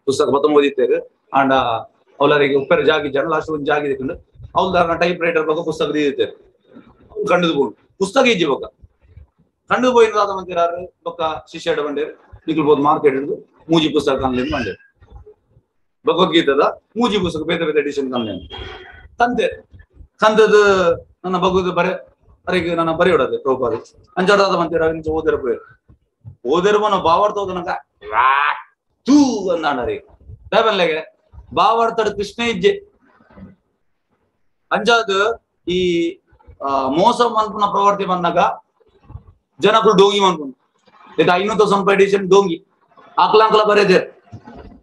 ಪುಸ್ತಕ ಬತ್ತ ಓದಿತ್ತೇರು ಅಂಡ ಅವಲರಿಗೆ ಉಪ್ಪರ ಜಾಗಿ ಜನ ಲಾಸ್ಟ್ ಒಂದು ಜಾಗಿ ದಿಕ್ಕೊಂಡು ಅವ್ರ ಟೈಪ್ ರೈಟರ್ ಬಗ್ಗೆ ಪುಸ್ತಕ ದೀದಿತ್ತೇರು. ಅವ್ರು ಕಂಡದು ಬೋಡು ಪುಸ್ತಕ ಇಜ್ಜಿ ಬೊಕ್ಕ ಕಂಡು ಪೋಯಿನ ದಾದ ಮಂತಿರಾರು ಬೊಕ್ಕ ಶಿಷ್ಯಡ ಬಂಡೇರು ನಿಕ್ಲ್ಬೋದು ಮಾರ್ಕೆಟ್ ಹಿಡಿದು ಮೂಜಿ ಪುಸ್ತಕ ಕನ್ಲೇನು ಬಂಡೇರು. ಭಗವದ್ಗೀತದ ಮೂಜಿ ಪುಸ್ತಕ ಬೇರೆ ಬೇರೆ ಎಡಿಷನ್ ಕನ್ಲೇನು ಕಂತೆ ಕಂದದ ನನ್ನ ಭಗವದ್ ಬರೆ ಅರೆಗೆ ನನ್ನ ಬರೆಯೋಡದೆ ಪ್ರಭುಪಾದ ಅಂಚಾಡಾದ ಮಂತಿರ ಓದರ ಪೋಯರು ಓದರ ಮನ ಭಾವಾರ್ಥ ಓದನಕ ತೂ ಅಂದಾಂಡರೆ ದಾಬನ್ಲೆಗೆ ಭಾವಾರ್ಥಡ್ ಕೃಷ್ಣ ಇಜ್ಜೆ ಅಂಚಾದ ಈ ಮೋಸ ಮನ್ಪುನ ಪ್ರವೃತ್ತಿ ಬಂದಾಗ ಜನಕುಲು ಡೋಂಗಿ ಮನ್ಪುಂಡು. ಇದು 500 ಎಡಿಷನ್ ಡೋಂಗಿ ಆಕ್ಲಾಂಕಲ ಬರೆದೆ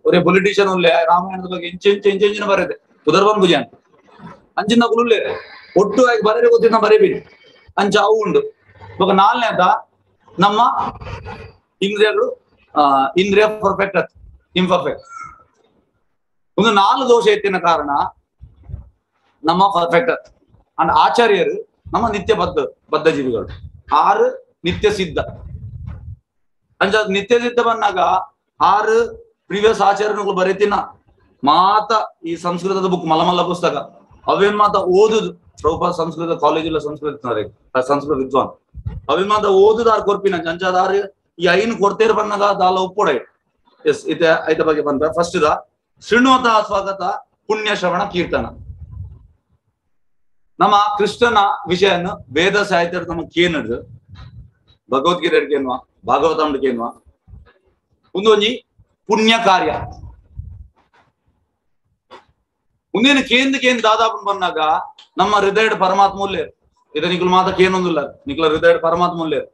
ಒರೇ ಪೊಲಿಟಿಷಿಯನ್ ಉಲ್ಲೆ ರಾಮಾಯಣದ ಬಗ್ಗೆ ಇಂಚೆ ಇಂಚೆ ಇಂಚೆ ಇಂಚಿನ ಬರೆದೆ ಉದರ್ಬನ್ ಪೂಜಾನ್ ಅಂಚಿನ ಉಲ್ಲೆ ಒಟ್ಟು ಆಗಿ ಬರೆರೆ ಗೊತ್ತಿದ್ದ ಬರೀಬಿಡಿ ಅಂಚ ಅವು ಉಂಡು. ಇವಾಗ 4ನೇದ ನಮ್ಮ ಇಂದ್ರಿಯಗಳು ಇಂದ್ರಿಯ ಪರ್ಫೆಕ್ಟ್ ಅತ್ ಇಂಪರ್ಫೆಕ್ಟ್. ಒಂದು 4 ದೋಷ ಎತ್ತಿನ ಕಾರಣ ನಮ್ಮ ಪರ್ಫೆಕ್ಟ್ ಅತ್. ಅಂಡ್ ಆಚಾರ್ಯರು ನಮ್ಮ ನಿತ್ಯ ಬದ್ಧ ಜೀವಿಗಳು 6 ನಿತ್ಯ ಸಿದ್ಧ. ಅಂಚ ನಿತ್ಯ ಸಿದ್ಧ ಬಂದಾಗ 6 ಪ್ರಿವಿಯಸ್ ಆಚಾರ್ಯನುಗಳು ಬರೀತಿನ ಮಾತ ಈ ಸಂಸ್ಕೃತದ ಬುಕ್ ಮಲಮಲ್ಲ ಪುಸ್ತಕ ಅವೇನ್ ಮಾತ ಓದುದು ಪ್ರಭುಪಾದ ಸಂಸ್ಕೃತ ಕಾಲೇಜ್ ಸಂಸ್ಕೃತ ಸಂಸ್ಕೃತ ವಿದ್ವಾನ್ ಅವೇನ್ ಮಾತ ಓದುದು ಆರ್ ಕೊರ್ಪಿನ ಅಂಚಾದಾರು ಈ 5 ಕೊಡ್ತೇರು ಬಂದಾಗ ದಾಲ ಒಪ್ಪೊಡ ಎಸ್ ಇತ ಐತ ಬಗ್ಗೆ ಬಂದ ಫಸ್ಟ್ the ಶೃಣ್ವತ ಸ್ವಾಗತ ಪುಣ್ಯ ಶ್ರವಣ ಕೀರ್ತನ. ನಮ್ಮ ಕೃಷ್ಣನ ವಿಷಯವನ್ನು ವೇದ ಸಾಹಿತ್ಯ ನಮ್ಮ ಕೇನದು ಭಗವದ್ಗೀತೆ ಕೇನ್ವಾ ಭಾಗವತ ಕೇನ್ವಾ ಒಂದು ಒಂಜಿ ಪುಣ್ಯ ಕಾರ್ಯ. ಮುಂದೇನು ಕೇಂದ್ರ ಕೇಂದ್ರ ದಾದಾಪನ್ ಬಂದಾಗ ನಮ್ಮ ಹೃದಯದ ಪರಮಾತ್ಮ ಉಲ್ಲೇರು ಇದ ನಿಕ್ಲು ಮಾತ ಕೇನೊಂದಿಲ್ಲ ನಿಕ್ಲ ಹೃದಯದ ಪರಮಾತ್ಮ ಉಲ್ಲೇರು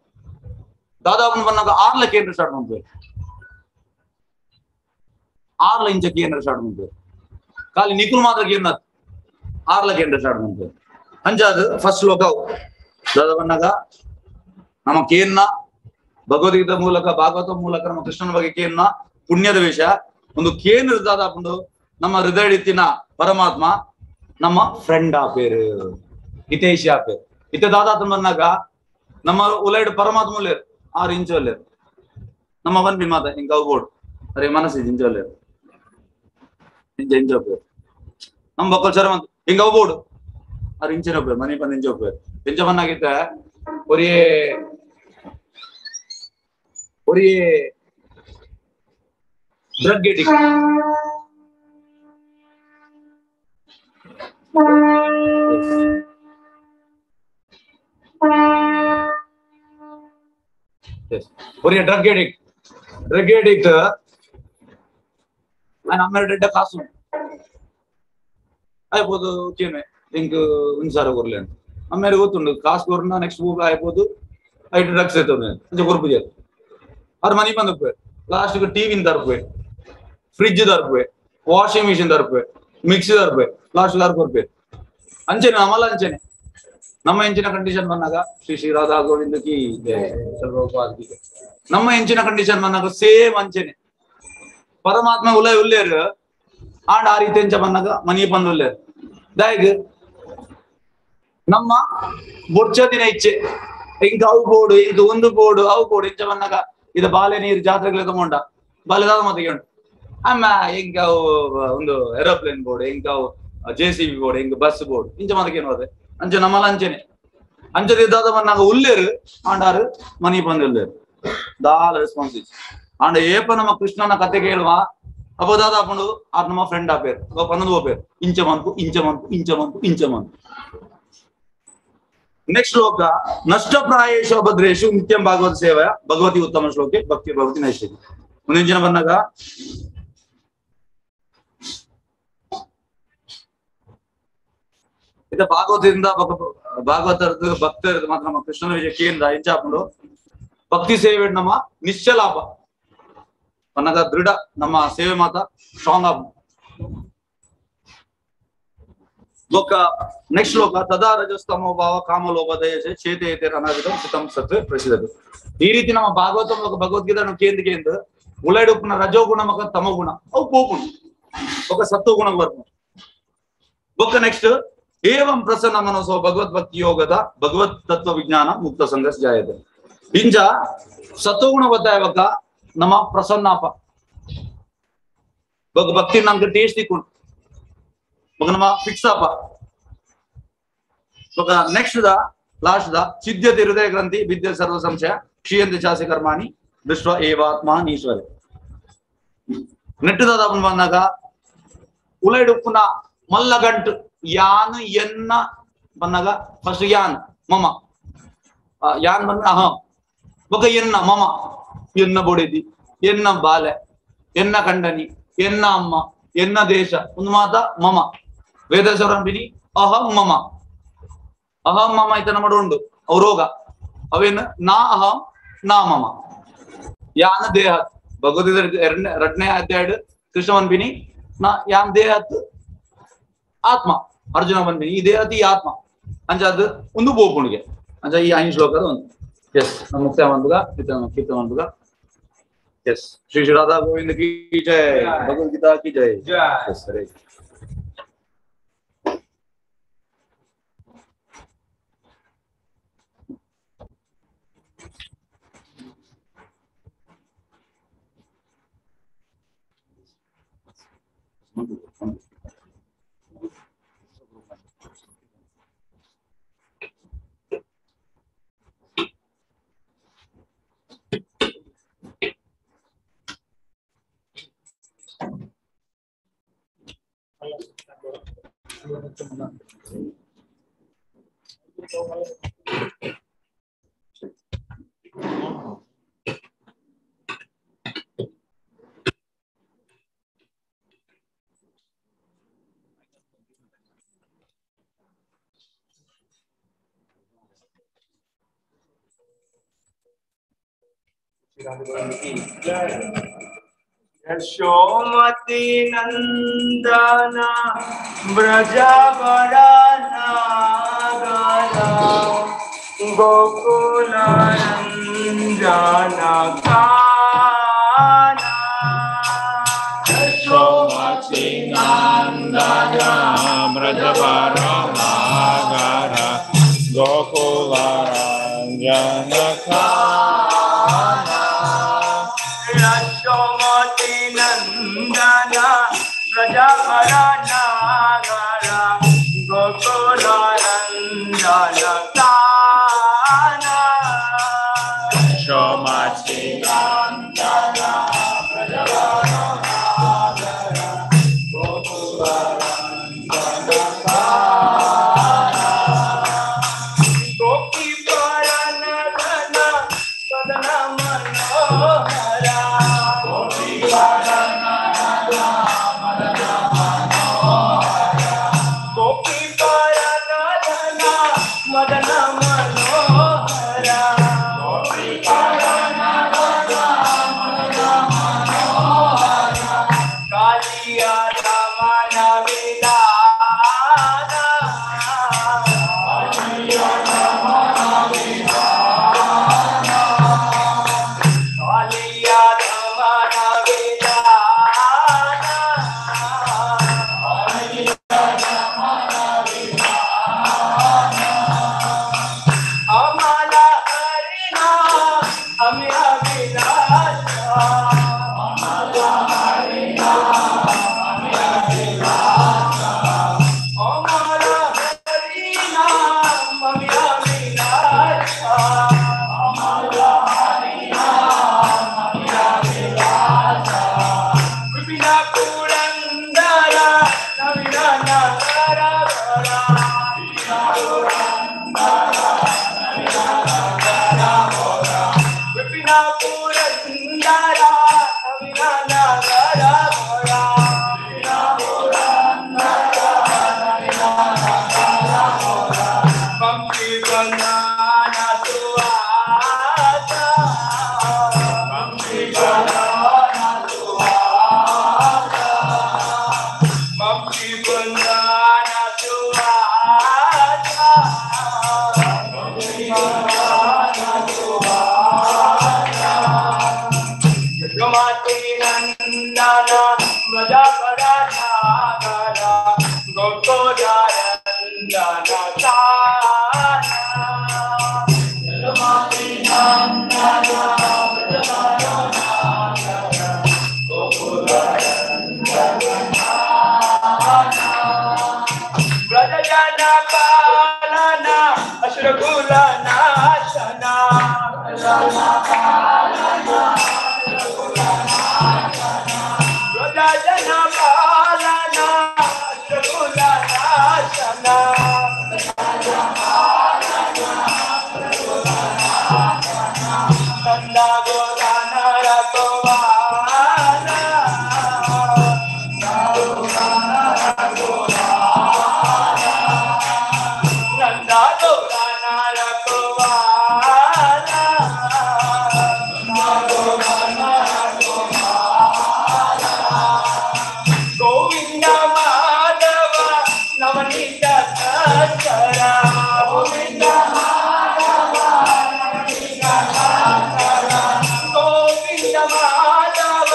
ದಾದಾಪನ್ ಬಂದಾಗ 6 ಕೇಂದ್ರ ಸ್ಟಾರ್ಟ್ ಮಾಡ್ಬೇಕು 6 ಇಂಚ ಕೇಂದ್ರ ಸ್ಟಾರ್ಟ್ ಮಾಡ್ಬೇಕು ಖಾಲಿ ನಿಕ್ಲು ಮಾತ್ರ ಕೇಂದ್ರ 6 ಕೇಂದ್ರ ಸ್ಟಾರ್ಟ್ ಮಾಡ್ಬೇಕು. ಅಂಚಾದ ಫಸ್ಟ್ ಶ್ಲೋಕ ದಾದಾ ಬಂದಾಗ ನಮ್ಮ ಕೇನ್ನ ಭಗವದ್ಗೀತೆ ಮೂಲಕ ಭಾಗವತ ಮೂಲಕ ನಮ್ಮ ಕೃಷ್ಣನ ಬಗ್ಗೆ ಕೇನ್ನ ಪುಣ್ಯದ ವಿಷಯ ಒಂದು ಕೇಂದ್ರ ದಾದಾಪುಂಡು ನಮ್ಮ ಹೃದಯ ಇತ್ತಿನ ಪರಮಾತ್ಮ ನಮ್ಮ ಫ್ರೆಂಡ್ ಆಪೇರು ಹಿತೈಷಿ ಆಪೇರು. ಇತ್ತ ದಾದಾತನ ಬಂದಾಗ ನಮ್ಮ ಉಲೈಡ್ ಪರಮಾತ್ಮ ಉಲ್ಲೇರು 6 ಇಂಚು ಒಲ್ಲೇರು ನಮ್ಮ ಬನ್ನಿ ಮಾತ ಹಿಂಗ ಬೋರ್ಡ್ ಅರೆ ಮನಸ್ಸು ಇಂಚು ಒಲ್ಲೇರು ಇಂಚ ಇಂಚ ಒಪ್ಪೇರು ನಮ್ಮ ಬಕ್ಕಲ್ ಸರ ಮಂತ ಹಿಂಗ ಬೋರ್ಡ್ 6 ಇಂಚಿನ ಒಪ್ಪೇರು ಮನೆ ಬಂದು ಇಂಚ ಒಪ್ಪೇರು ಇಂಚ ಬಂದಾಗಿತ್ತ ಒರೇ ಒರೇ ಡ್ರಗ್ ಎಡಿಕ್ಟ್ ಒರೇ ಡ್ರಗ್ ಎಡಿಕ್ಟ್ ఆయన అమ్మాయి కాసు అయిపోదు ఓకేనే ఇంక ఉంచారు కొరలేను అమ్మాయి ಗೊತ್ತುಂಡು ಕಾಸು ಕೊರನ ನೆಕ್ಸ್ಟ್ ಮೂವ್ అయిపోదు ಐటు ಡ್ರಗ್ಸ್ అవుతుంది కొంచెం కొరుపు చేయరు ఆరు మనీ ಬಂದು లాస్ట్ టీవీని తరపువే, ಫ್ರಿಜ್ ತರಪುವೆ, ವಾಷಿಂಗ್ ಮಿಷಿನ್ ತರ್ಪೆ, ಮಿಕ್ಸಿ ತರ್ಪೆ, ಲಾಸ್ಟ್ ದಾರ್ ಕೊರ್ಪೆ. ಅಂಚೆನೆ ನಮ್ಮಲ್ಲ ಅಂಚೆನೆ ನಮ್ಮ ಎಂಚಿನ ಕಂಡೀಷನ್ ಬಂದಾಗ ಶ್ರೀ ಶ್ರೀ ರಾಧಾ ಗೋವಿಂದ ಕಿ ಜಯ, ಸರ್ವೋಪಾದ ಕಿ ಜಯ. ನಮ್ಮ ಎಂಚಿನ ಕಂಡೀಷನ್ ಬಂದಾಗ ಸೇಮ್ ಅಂಚೆನೆ ಪರಮಾತ್ಮ ಉಲೈ ಉಲ್ಲೇರು ಆಂಡ ಆ ರೀತಿ ಎಂಚ ಬಂದಾಗ ಮನಿ ಬಂದು ಉಲ್ಲೇರು. ದಾಯಗ್ ನಮ್ಮ ಬೊರ್ಚ ದಿನ ಇಚ್ಛೆ ಇಂಕ ಅವು ಬೋಡು ಇಂಕ ಒಂದು ಬೋಡು ಅವು ಬೋಡು ಇಂಚ ಬಂದಾಗ ಇದು ಬಾಲೆ ನೀರು ಜಾತ್ರೆಗಳು ತಗೊಂಡ ಬಾಲೆದಾದ ಮತ್ತೆ ಉಂಟು ಅಮ್ಮ ಇಂಕ ಅವು ಒಂದು ಏರೋಪ್ಲೇನ್ ಬೋರ್ಡ್ ಇಂಕ ಅವು ಜೆ.ಸಿ.ಬಿ ಬೋರ್ಡ್ ಇಂಕ ಬಸ್ ಬೋರ್ಡ್ ಇಂಚ ಮಾತಕ್ಕೆ ಏನು ಅದೇ ಅಂಚೆ ನಮ್ಮಲ್ಲ ಅಂಚೆನೆ ಅಂಚದಿದ್ದಾದ ಬಂದಾಗ ಉಲ್ಲೇರು ಆಂಡಾರು ಮನಿ ಬಂದು ಉಲ್ಲೇರು ದಾಲ ರೆಸ್ಪಾನ್ಸ್ ಆಂಡ ಏಪ ನಮ್ಮ ಕೃಷ್ಣನ ಕತೆ ಕೇಳುವ ಅಪದಾದ ಅಪ್ಪಂಡು ಆರ್ ನಮ್ಮ ಫ್ರೆಂಡ್ ಆಪೇರು ಪನ್ನೊಂದು ಹೋಪೇರು ಇಂಚ ಮನ್ಪು ಇಂಚ ಮನ್ಪು ಇಂಚ ಮನ್ಪು ಇಂಚ ಮನ್ಪು. ನೆಕ್ಸ್ಟ್ ಶ್ಲೋಕ ನಷ್ಟಪ್ರಾಯೇಶು ಅಭದ್ರೇಶು ನಿತ್ಯಂ ಭಾಗವತ ಸೇವೆಯ ಭಗವತಿ ಉತ್ತಮ ಶ್ಲೋಕೆ ಭಕ್ತಿ ಭಗವತಿ ನೈಷಧಿ. ಮುಂದಿನ ಜನ ಬಂದಾಗ ಇದು ಭಾಗವತದಿಂದ ಭಾಗವತರದ್ದು ಭಕ್ತರದ್ದು ಮಾತ್ರ ನಮ್ಮ ಕೃಷ್ಣನ ವಿಜಯ ಕೇಂದ್ರ ಇಂಚಾಪುಂಡು ಭಕ್ತಿ ಸೇವೆ ನಮ್ಮ ನಿಶ್ಚಲಾಪ ಅನ್ನಗ ದೃಢ ನಮ್ಮ ಸೇವೆ ಮಾತ ಸ್ಟ್ರಾಂಗ್ ಆಪ್. ಲೋಕ ನೆಕ್ಸ್ಟ್ ಶ್ಲೋಕ ತದಾ ರಜಸ್ತಮೋ ಭಾವ ಕಾಮ ಲೋಭ ದಯಸೆ ಚೇತೇತೆ ಅನಾಗತಂ ಸುತಂ ಸತ್ವೇ ಪ್ರಸಿದ್ಧತೆ. ಈ ರೀತಿ ನಮ್ಮ ಭಾಗವತ ಮೂಲಕ ಭಗವದ್ಗೀತೆ ಕೇಂದ್ರ ಕೇಂದ್ರ ಉಳೈಡುಪ್ಪುನ ರಜೋಗುಣ ಮಗ ತಮಗುಣ ಅವು ಪೋಪುಂಡು ఒక ಸತ್ವಗುಣ ಬರ್ಪುಂಡು. ಬೊಕ್ಕ ನೆಕ್ಸ್ಟ್ ಏವಂ ಪ್ರಸನ್ನ ಮನಸ್ಸೋ ಭಗವದ್ ಭಕ್ತಿ ಯೋಗದ ಭಗವತ್ ತತ್ವ ವಿಜ್ಞಾನ ಮುಕ್ತ ಸಂಘರ್ಷ ಜಾಯತೆ. ಇಂಜ ಸತ್ವಗುಣ ಬತ್ತಾಯವಾಗ ನಮ್ಮ ಪ್ರಸನ್ನಾಪ ಭಕ್ತಿ ನಮ್ಗೆ ಟೇಸ್ಟ್ ತಿಕ್ಕೊಂಡು ಮಗ ನಮ್ಮ ಫಿಕ್ಸ್ ಅಪ್ಪ. ನೆಕ್ಸ್ಟ್ the last the ಚಿದ್ಯತೆ ಹೃದಯ ಗ್ರಂಥಿ ವಿದ್ಯೆ ಸರ್ವ ಸಂಶಯ ಕ್ಷೀಯಂತೆ ಚಾಸಿ ಕರ್ಮಾಣಿ ದೃಷ್ಟ ಏವಾತ್ಮ ಈಶ್ವರ. ನೆಟ್ಟದಾದ ಬಂದಾಗ ಉಲೈಡುಪ್ಪುನ ಮಲ್ಲಗಂಟು ಯಾನ್ ಎನ್ನ ಬಂದಾಗ ಫಸ್ಟ್ ಯಾನ್ ಮಮ ಯಾನ್ ಬಂದ ಅಹಂ ಬೊಕ ಎನ್ನ ಮಮ ಎನ್ನ ಬೊಡೆದಿ ಎನ್ನ ಬಾಲೆ ಎನ್ನ ಕಂಡನಿ ಎನ್ನ ಅಮ್ಮ ಎನ್ನ ದೇಶ ಒಂದು ಮಾತ ಮಮ. ವೇದೇಶ್ವರ ಅಹಂ ಮಮ ಅಹಂ ಮಮ ಇತನ ಉಂಡು ಅವು ರೋಗ ಅವೇನು ನಾ ಅಹಂ ನಾ ಮಮ ಯಾನ ದೇಹ ಭಗವದ್ಗೀತೆ ಎರಡನೇ ಅಧ್ಯಾಯ ಕೃಷ್ಣ ಬಂದ್ಬಿನಿ ನಾ ಯಾನ್ ದೇಹತ್ ಆತ್ಮ ಅರ್ಜುನ ಬಂದ್ಬಿನಿ ಈ ದೇಹತ್ ಈ ಆತ್ಮ ಅಂಚ ಅದು ಒಂದು ಬೋಪುಣಿಗೆ ಅಂಚ ಈ ಐದು ಶ್ಲೋಕದ ಒಂದು. ಎಸ್ ನಮ್ಮ ಮುಕ್ತಾಯ ಬಂದುಗ ಕೀರ್ತನ ಬಂದುಗ. ಎಸ್ ಶ್ರೀ ಶ್ರೀ ರಾಧಾ ಗೋವಿಂದ ಕಿ ಜಯ, ಭಗವದ್ಗೀತಾ ಕಿ ಜಯ. ಎಸ್ ಸರಿ. यशोमती नंदन ब्रजवर नागर गोकुल रंजन काना यशोमती नंदन ब्रजवर नागर गोकुल रंजन काना यशोमती नंदन ब्रजवर नागर गोकुल रंजन काना यशोमती नंदन ब्रजवर नागर गोकुल रंजन काना गोपी वरन धन मदन मनोहरा गोपी वरन मदन मनोहरा बंदाना सुहाता बंसी बंदाना सुहाता बंसी बंदाना सुहाता बंसी बंदाना सुहाता यशोमती नंदना व्रजवर नागरा गोकुल नंदन ताना यशोमती नंदना व्रजवर नागरा गोकुल नंदन ताना व्रज जन पालना असुरकुल नाशना व्रज जन पालना असुरकुल नाशना नंदा गोदान रतवाना नंदा गोदान रतवाना गोविंद माधव नवनीत तस्करा गोविंद माधव नवनीत तस्करा गोविंद माधव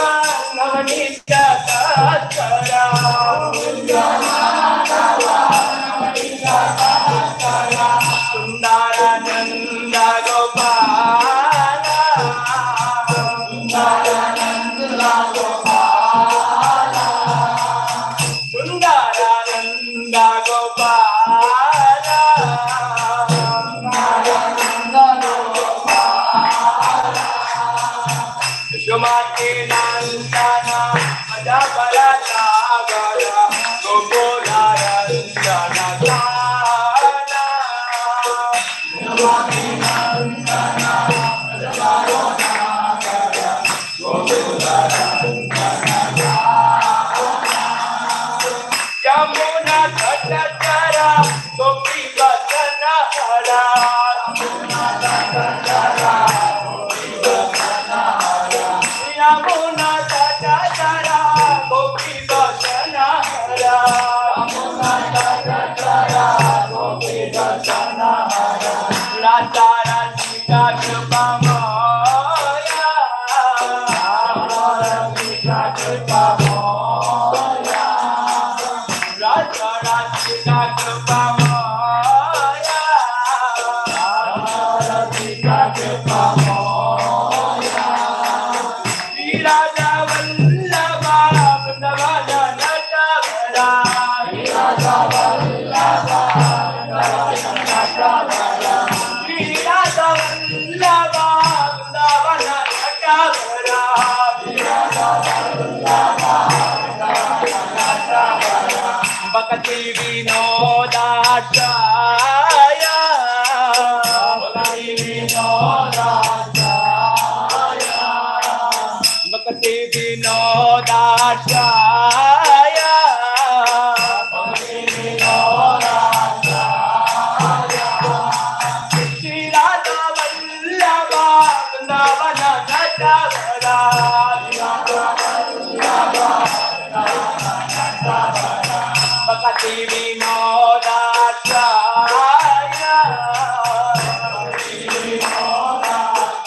नवनीत तस्करा गोविंद माधव नवनीत तस्करा सुंदरानंद गोपाल सुंदरानंद गोपाल सुंदरानंद गोपाल सुंदरानंद गोपाल यशोमती नंदन व्रजवर नागरा गोकुल नंदन ताना यशोमती नंदन व्रजवर नागरा गोकुल नंदन ताना यमुना तट चरा गोपी बसन हरा यमुना तट चरा गोपी बसन हरा यमुना तट चरा गोपी बसन हरा यमुना तट चरा गोपी बसन हरा राधा राधिका कृपा माया राधिका कृपा माया राधा राधिका कृपा माया राधिका कृपा माया श्री राधा वल्लभा वृंदावन नटवरा श्री राधा वल्लभा वृंदावन नटवरा श्री राधा वल्लभा वृंदावन नटवरा श्री राधा वल्लभा वृंदावन नटवरा भक्ति विनोदाचार्य भक्ति विनोदाचार्य भक्ति विनोदाचार्य भक्ति विनोदाचार्य श्री राधा वल्लभा वृंदावन नटवरा श्री राधा वल्लभा वृंदावन नटवरा भक्ति विनोदाचार्य भक्ति विनोदाचार्य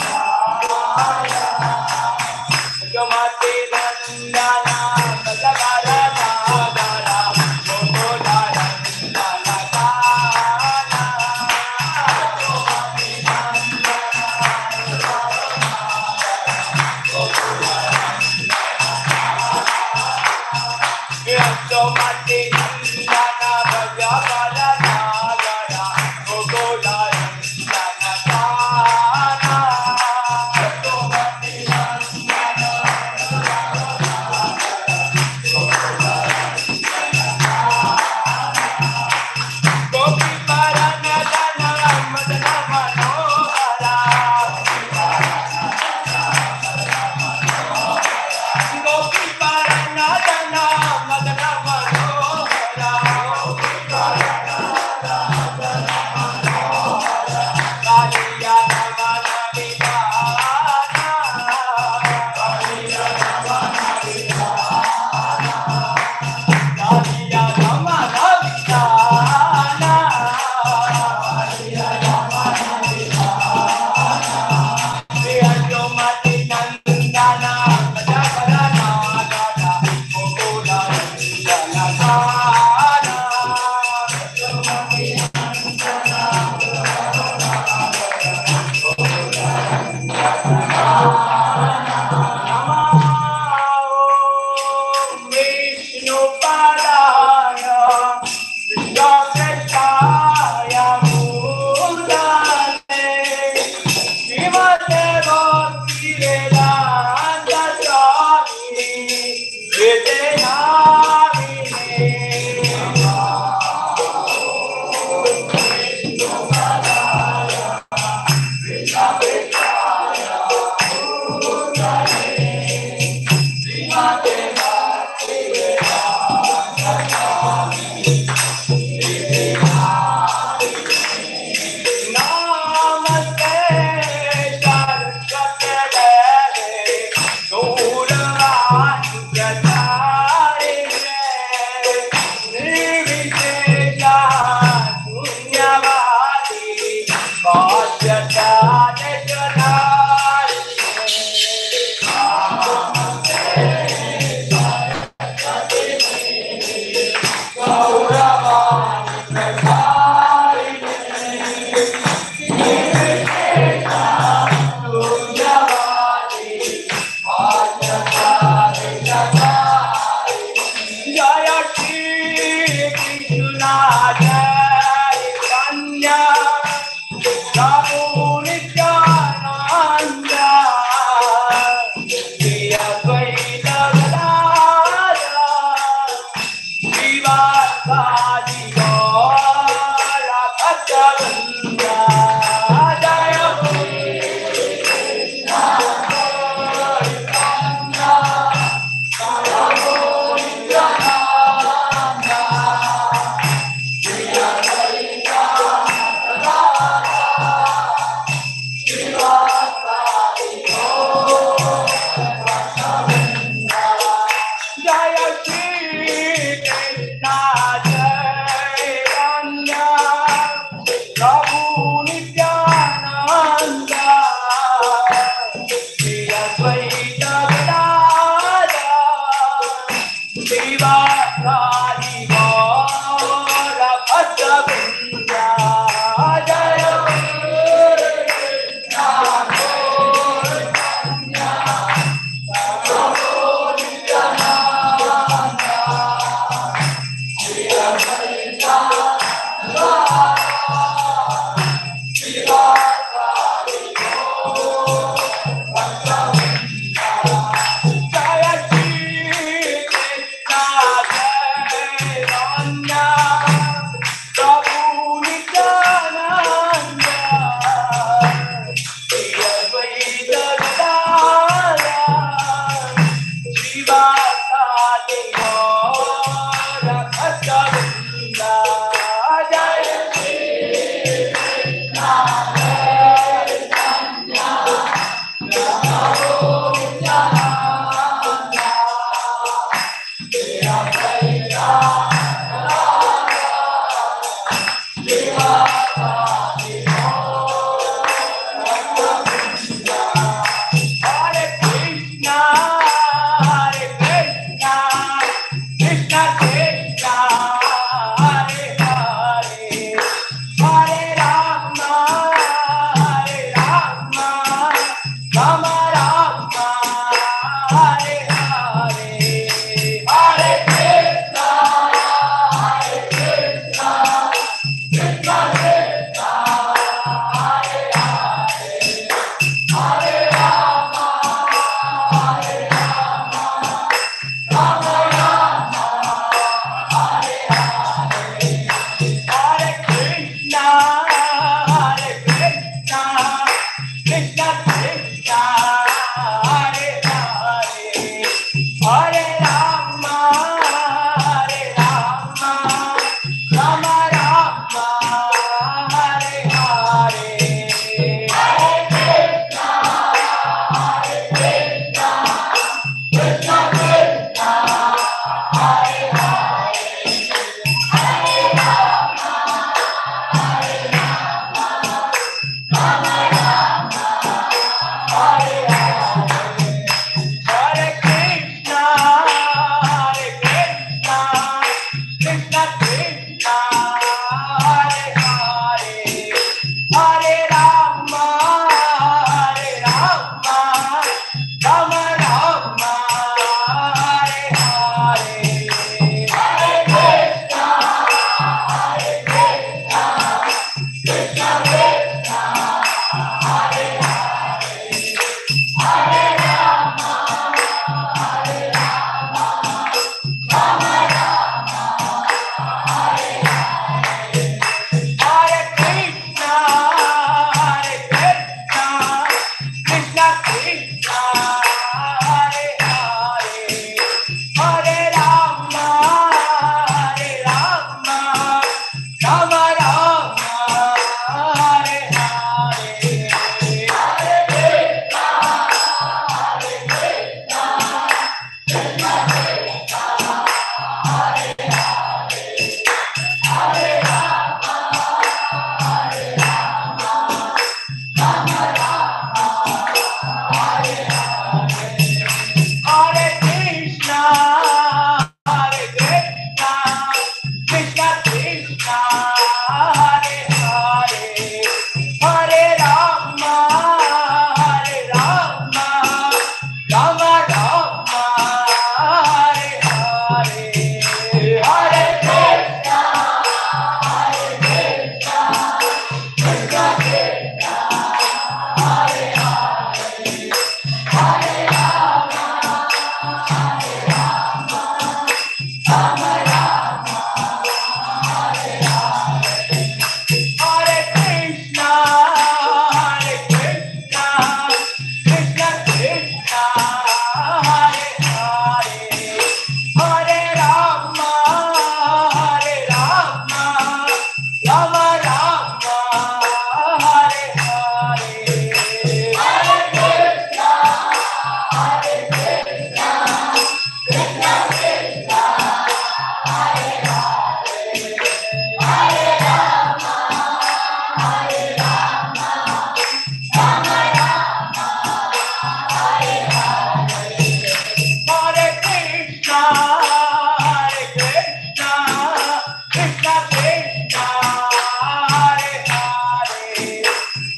यशोमती नंदना व्रजवर नागरा गोकुल नंदन ताना यशोमती नंदना व्रजवर नागरा Gokul Hare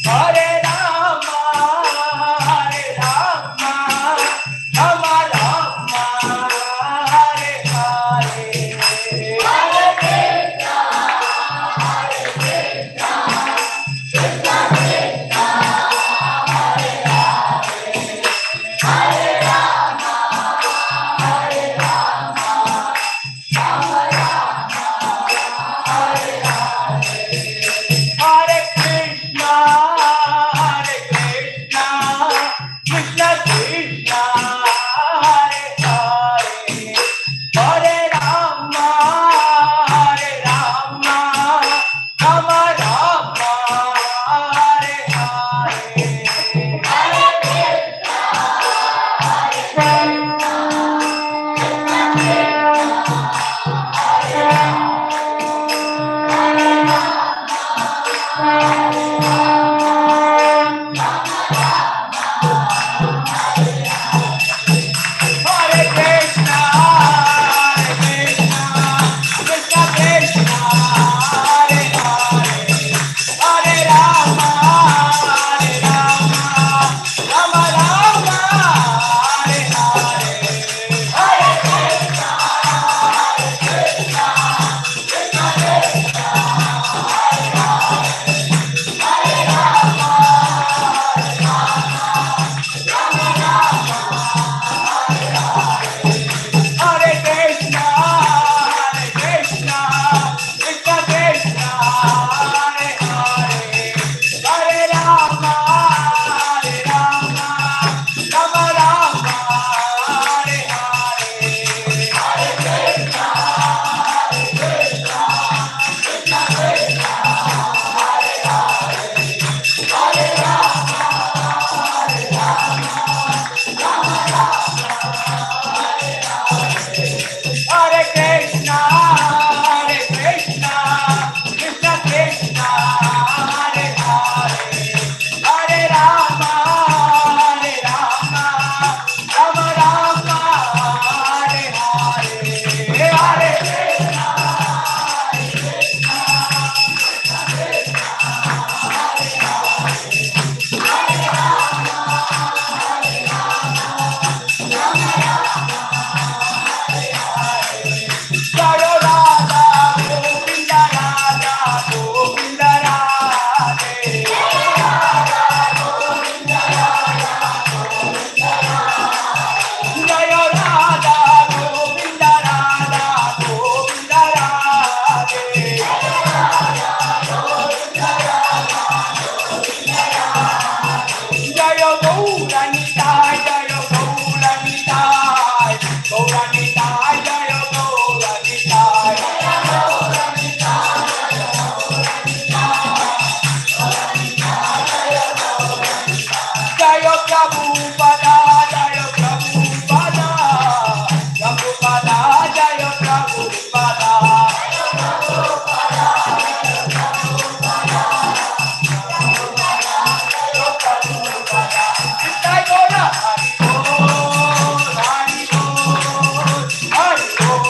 Hare Rama, Hare Rama, Rama Rama, Hare Hare. Hare Krishna, Hare Krishna, Krishna Krishna, Hare Hare. Hare Rama, Hare Rama, Rama Rama, Hare Hare. Hare Krishna, Hare Krishna, Krishna Krishna, Hare Hare. Hare Rama, Hare Rama, Rama Rama, Hare Hare. Hare Krishna, Hare Krishna, Krishna Krishna, Hare Hare. Hare Rama, Hare Rama, Rama Rama, Hare Hare. Hare Krishna, Hare Krishna, Krishna Krishna, Hare Hare. Hare Rama, Hare Rama, Rama Rama, Hare Hare. Hare Krishna, Hare Krishna, Krishna Krishna, Hare Hare. Hare Rama, Hare Rama, Rama Rama, Hare Hare. Hare Krishna, Hare Krishna, Krishna Krishna, Hare Hare. Hare Rama, Hare Rama, Rama Rama, Hare Hare. Hare Krishna, Hare Krishna, Krishna Krishna, Hare Hare. Hare Rama, Hare Rama, Rama Rama, Hare Hare. Hare Krishna, Hare Krishna, Krishna Krishna, Hare Hare. Hare Rama, Hare Rama, Rama Rama, Hare Hare. Hare Krishna, Hare Krishna, Krishna Krishna, Hare Hare. Hare Rama, Hare Rama, Rama Rama, Hare Hare. Jaya Radha Govinda Radha Govinda Radhe. Radha Govinda Radha Govinda Radhe. Jaya Radha Govinda Radha Govinda Radhe. Radha Govinda Radha Govinda Radhe. Jaya Gaura Nitai Jaya Gaura Nitai Gaura Nitai Jaya Gaura Nitai Jaya Gaura Nitai Jaya Gaura Nitai Gaura Nitai Jaya Gaura Nitai Jaya Prabhupada Jaya Prabhupada Prabhupada Jaya Prabhupada Jaya Prabhupada Jaya Prabhupada Prabhupada Jaya Prabhupada Nitai Gaura Hari Bol Hari Bol Hari Bol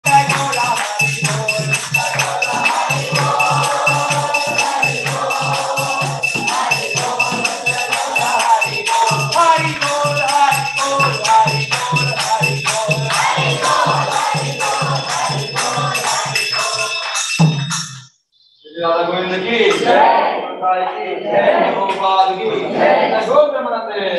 Nitai Gaura Hari Bol Nitai Gaura Hari Bol Hari Bol Hari Bol Nitai Gaura Hari Bol Hari Bol Hari Bol Hari Bol Hari Bol Hari Bol Hari Bol Hari Bol Hari Bol Shri Radha Govind की जय, की जय, गोपाल की जय, गौर प्रेमानंदे।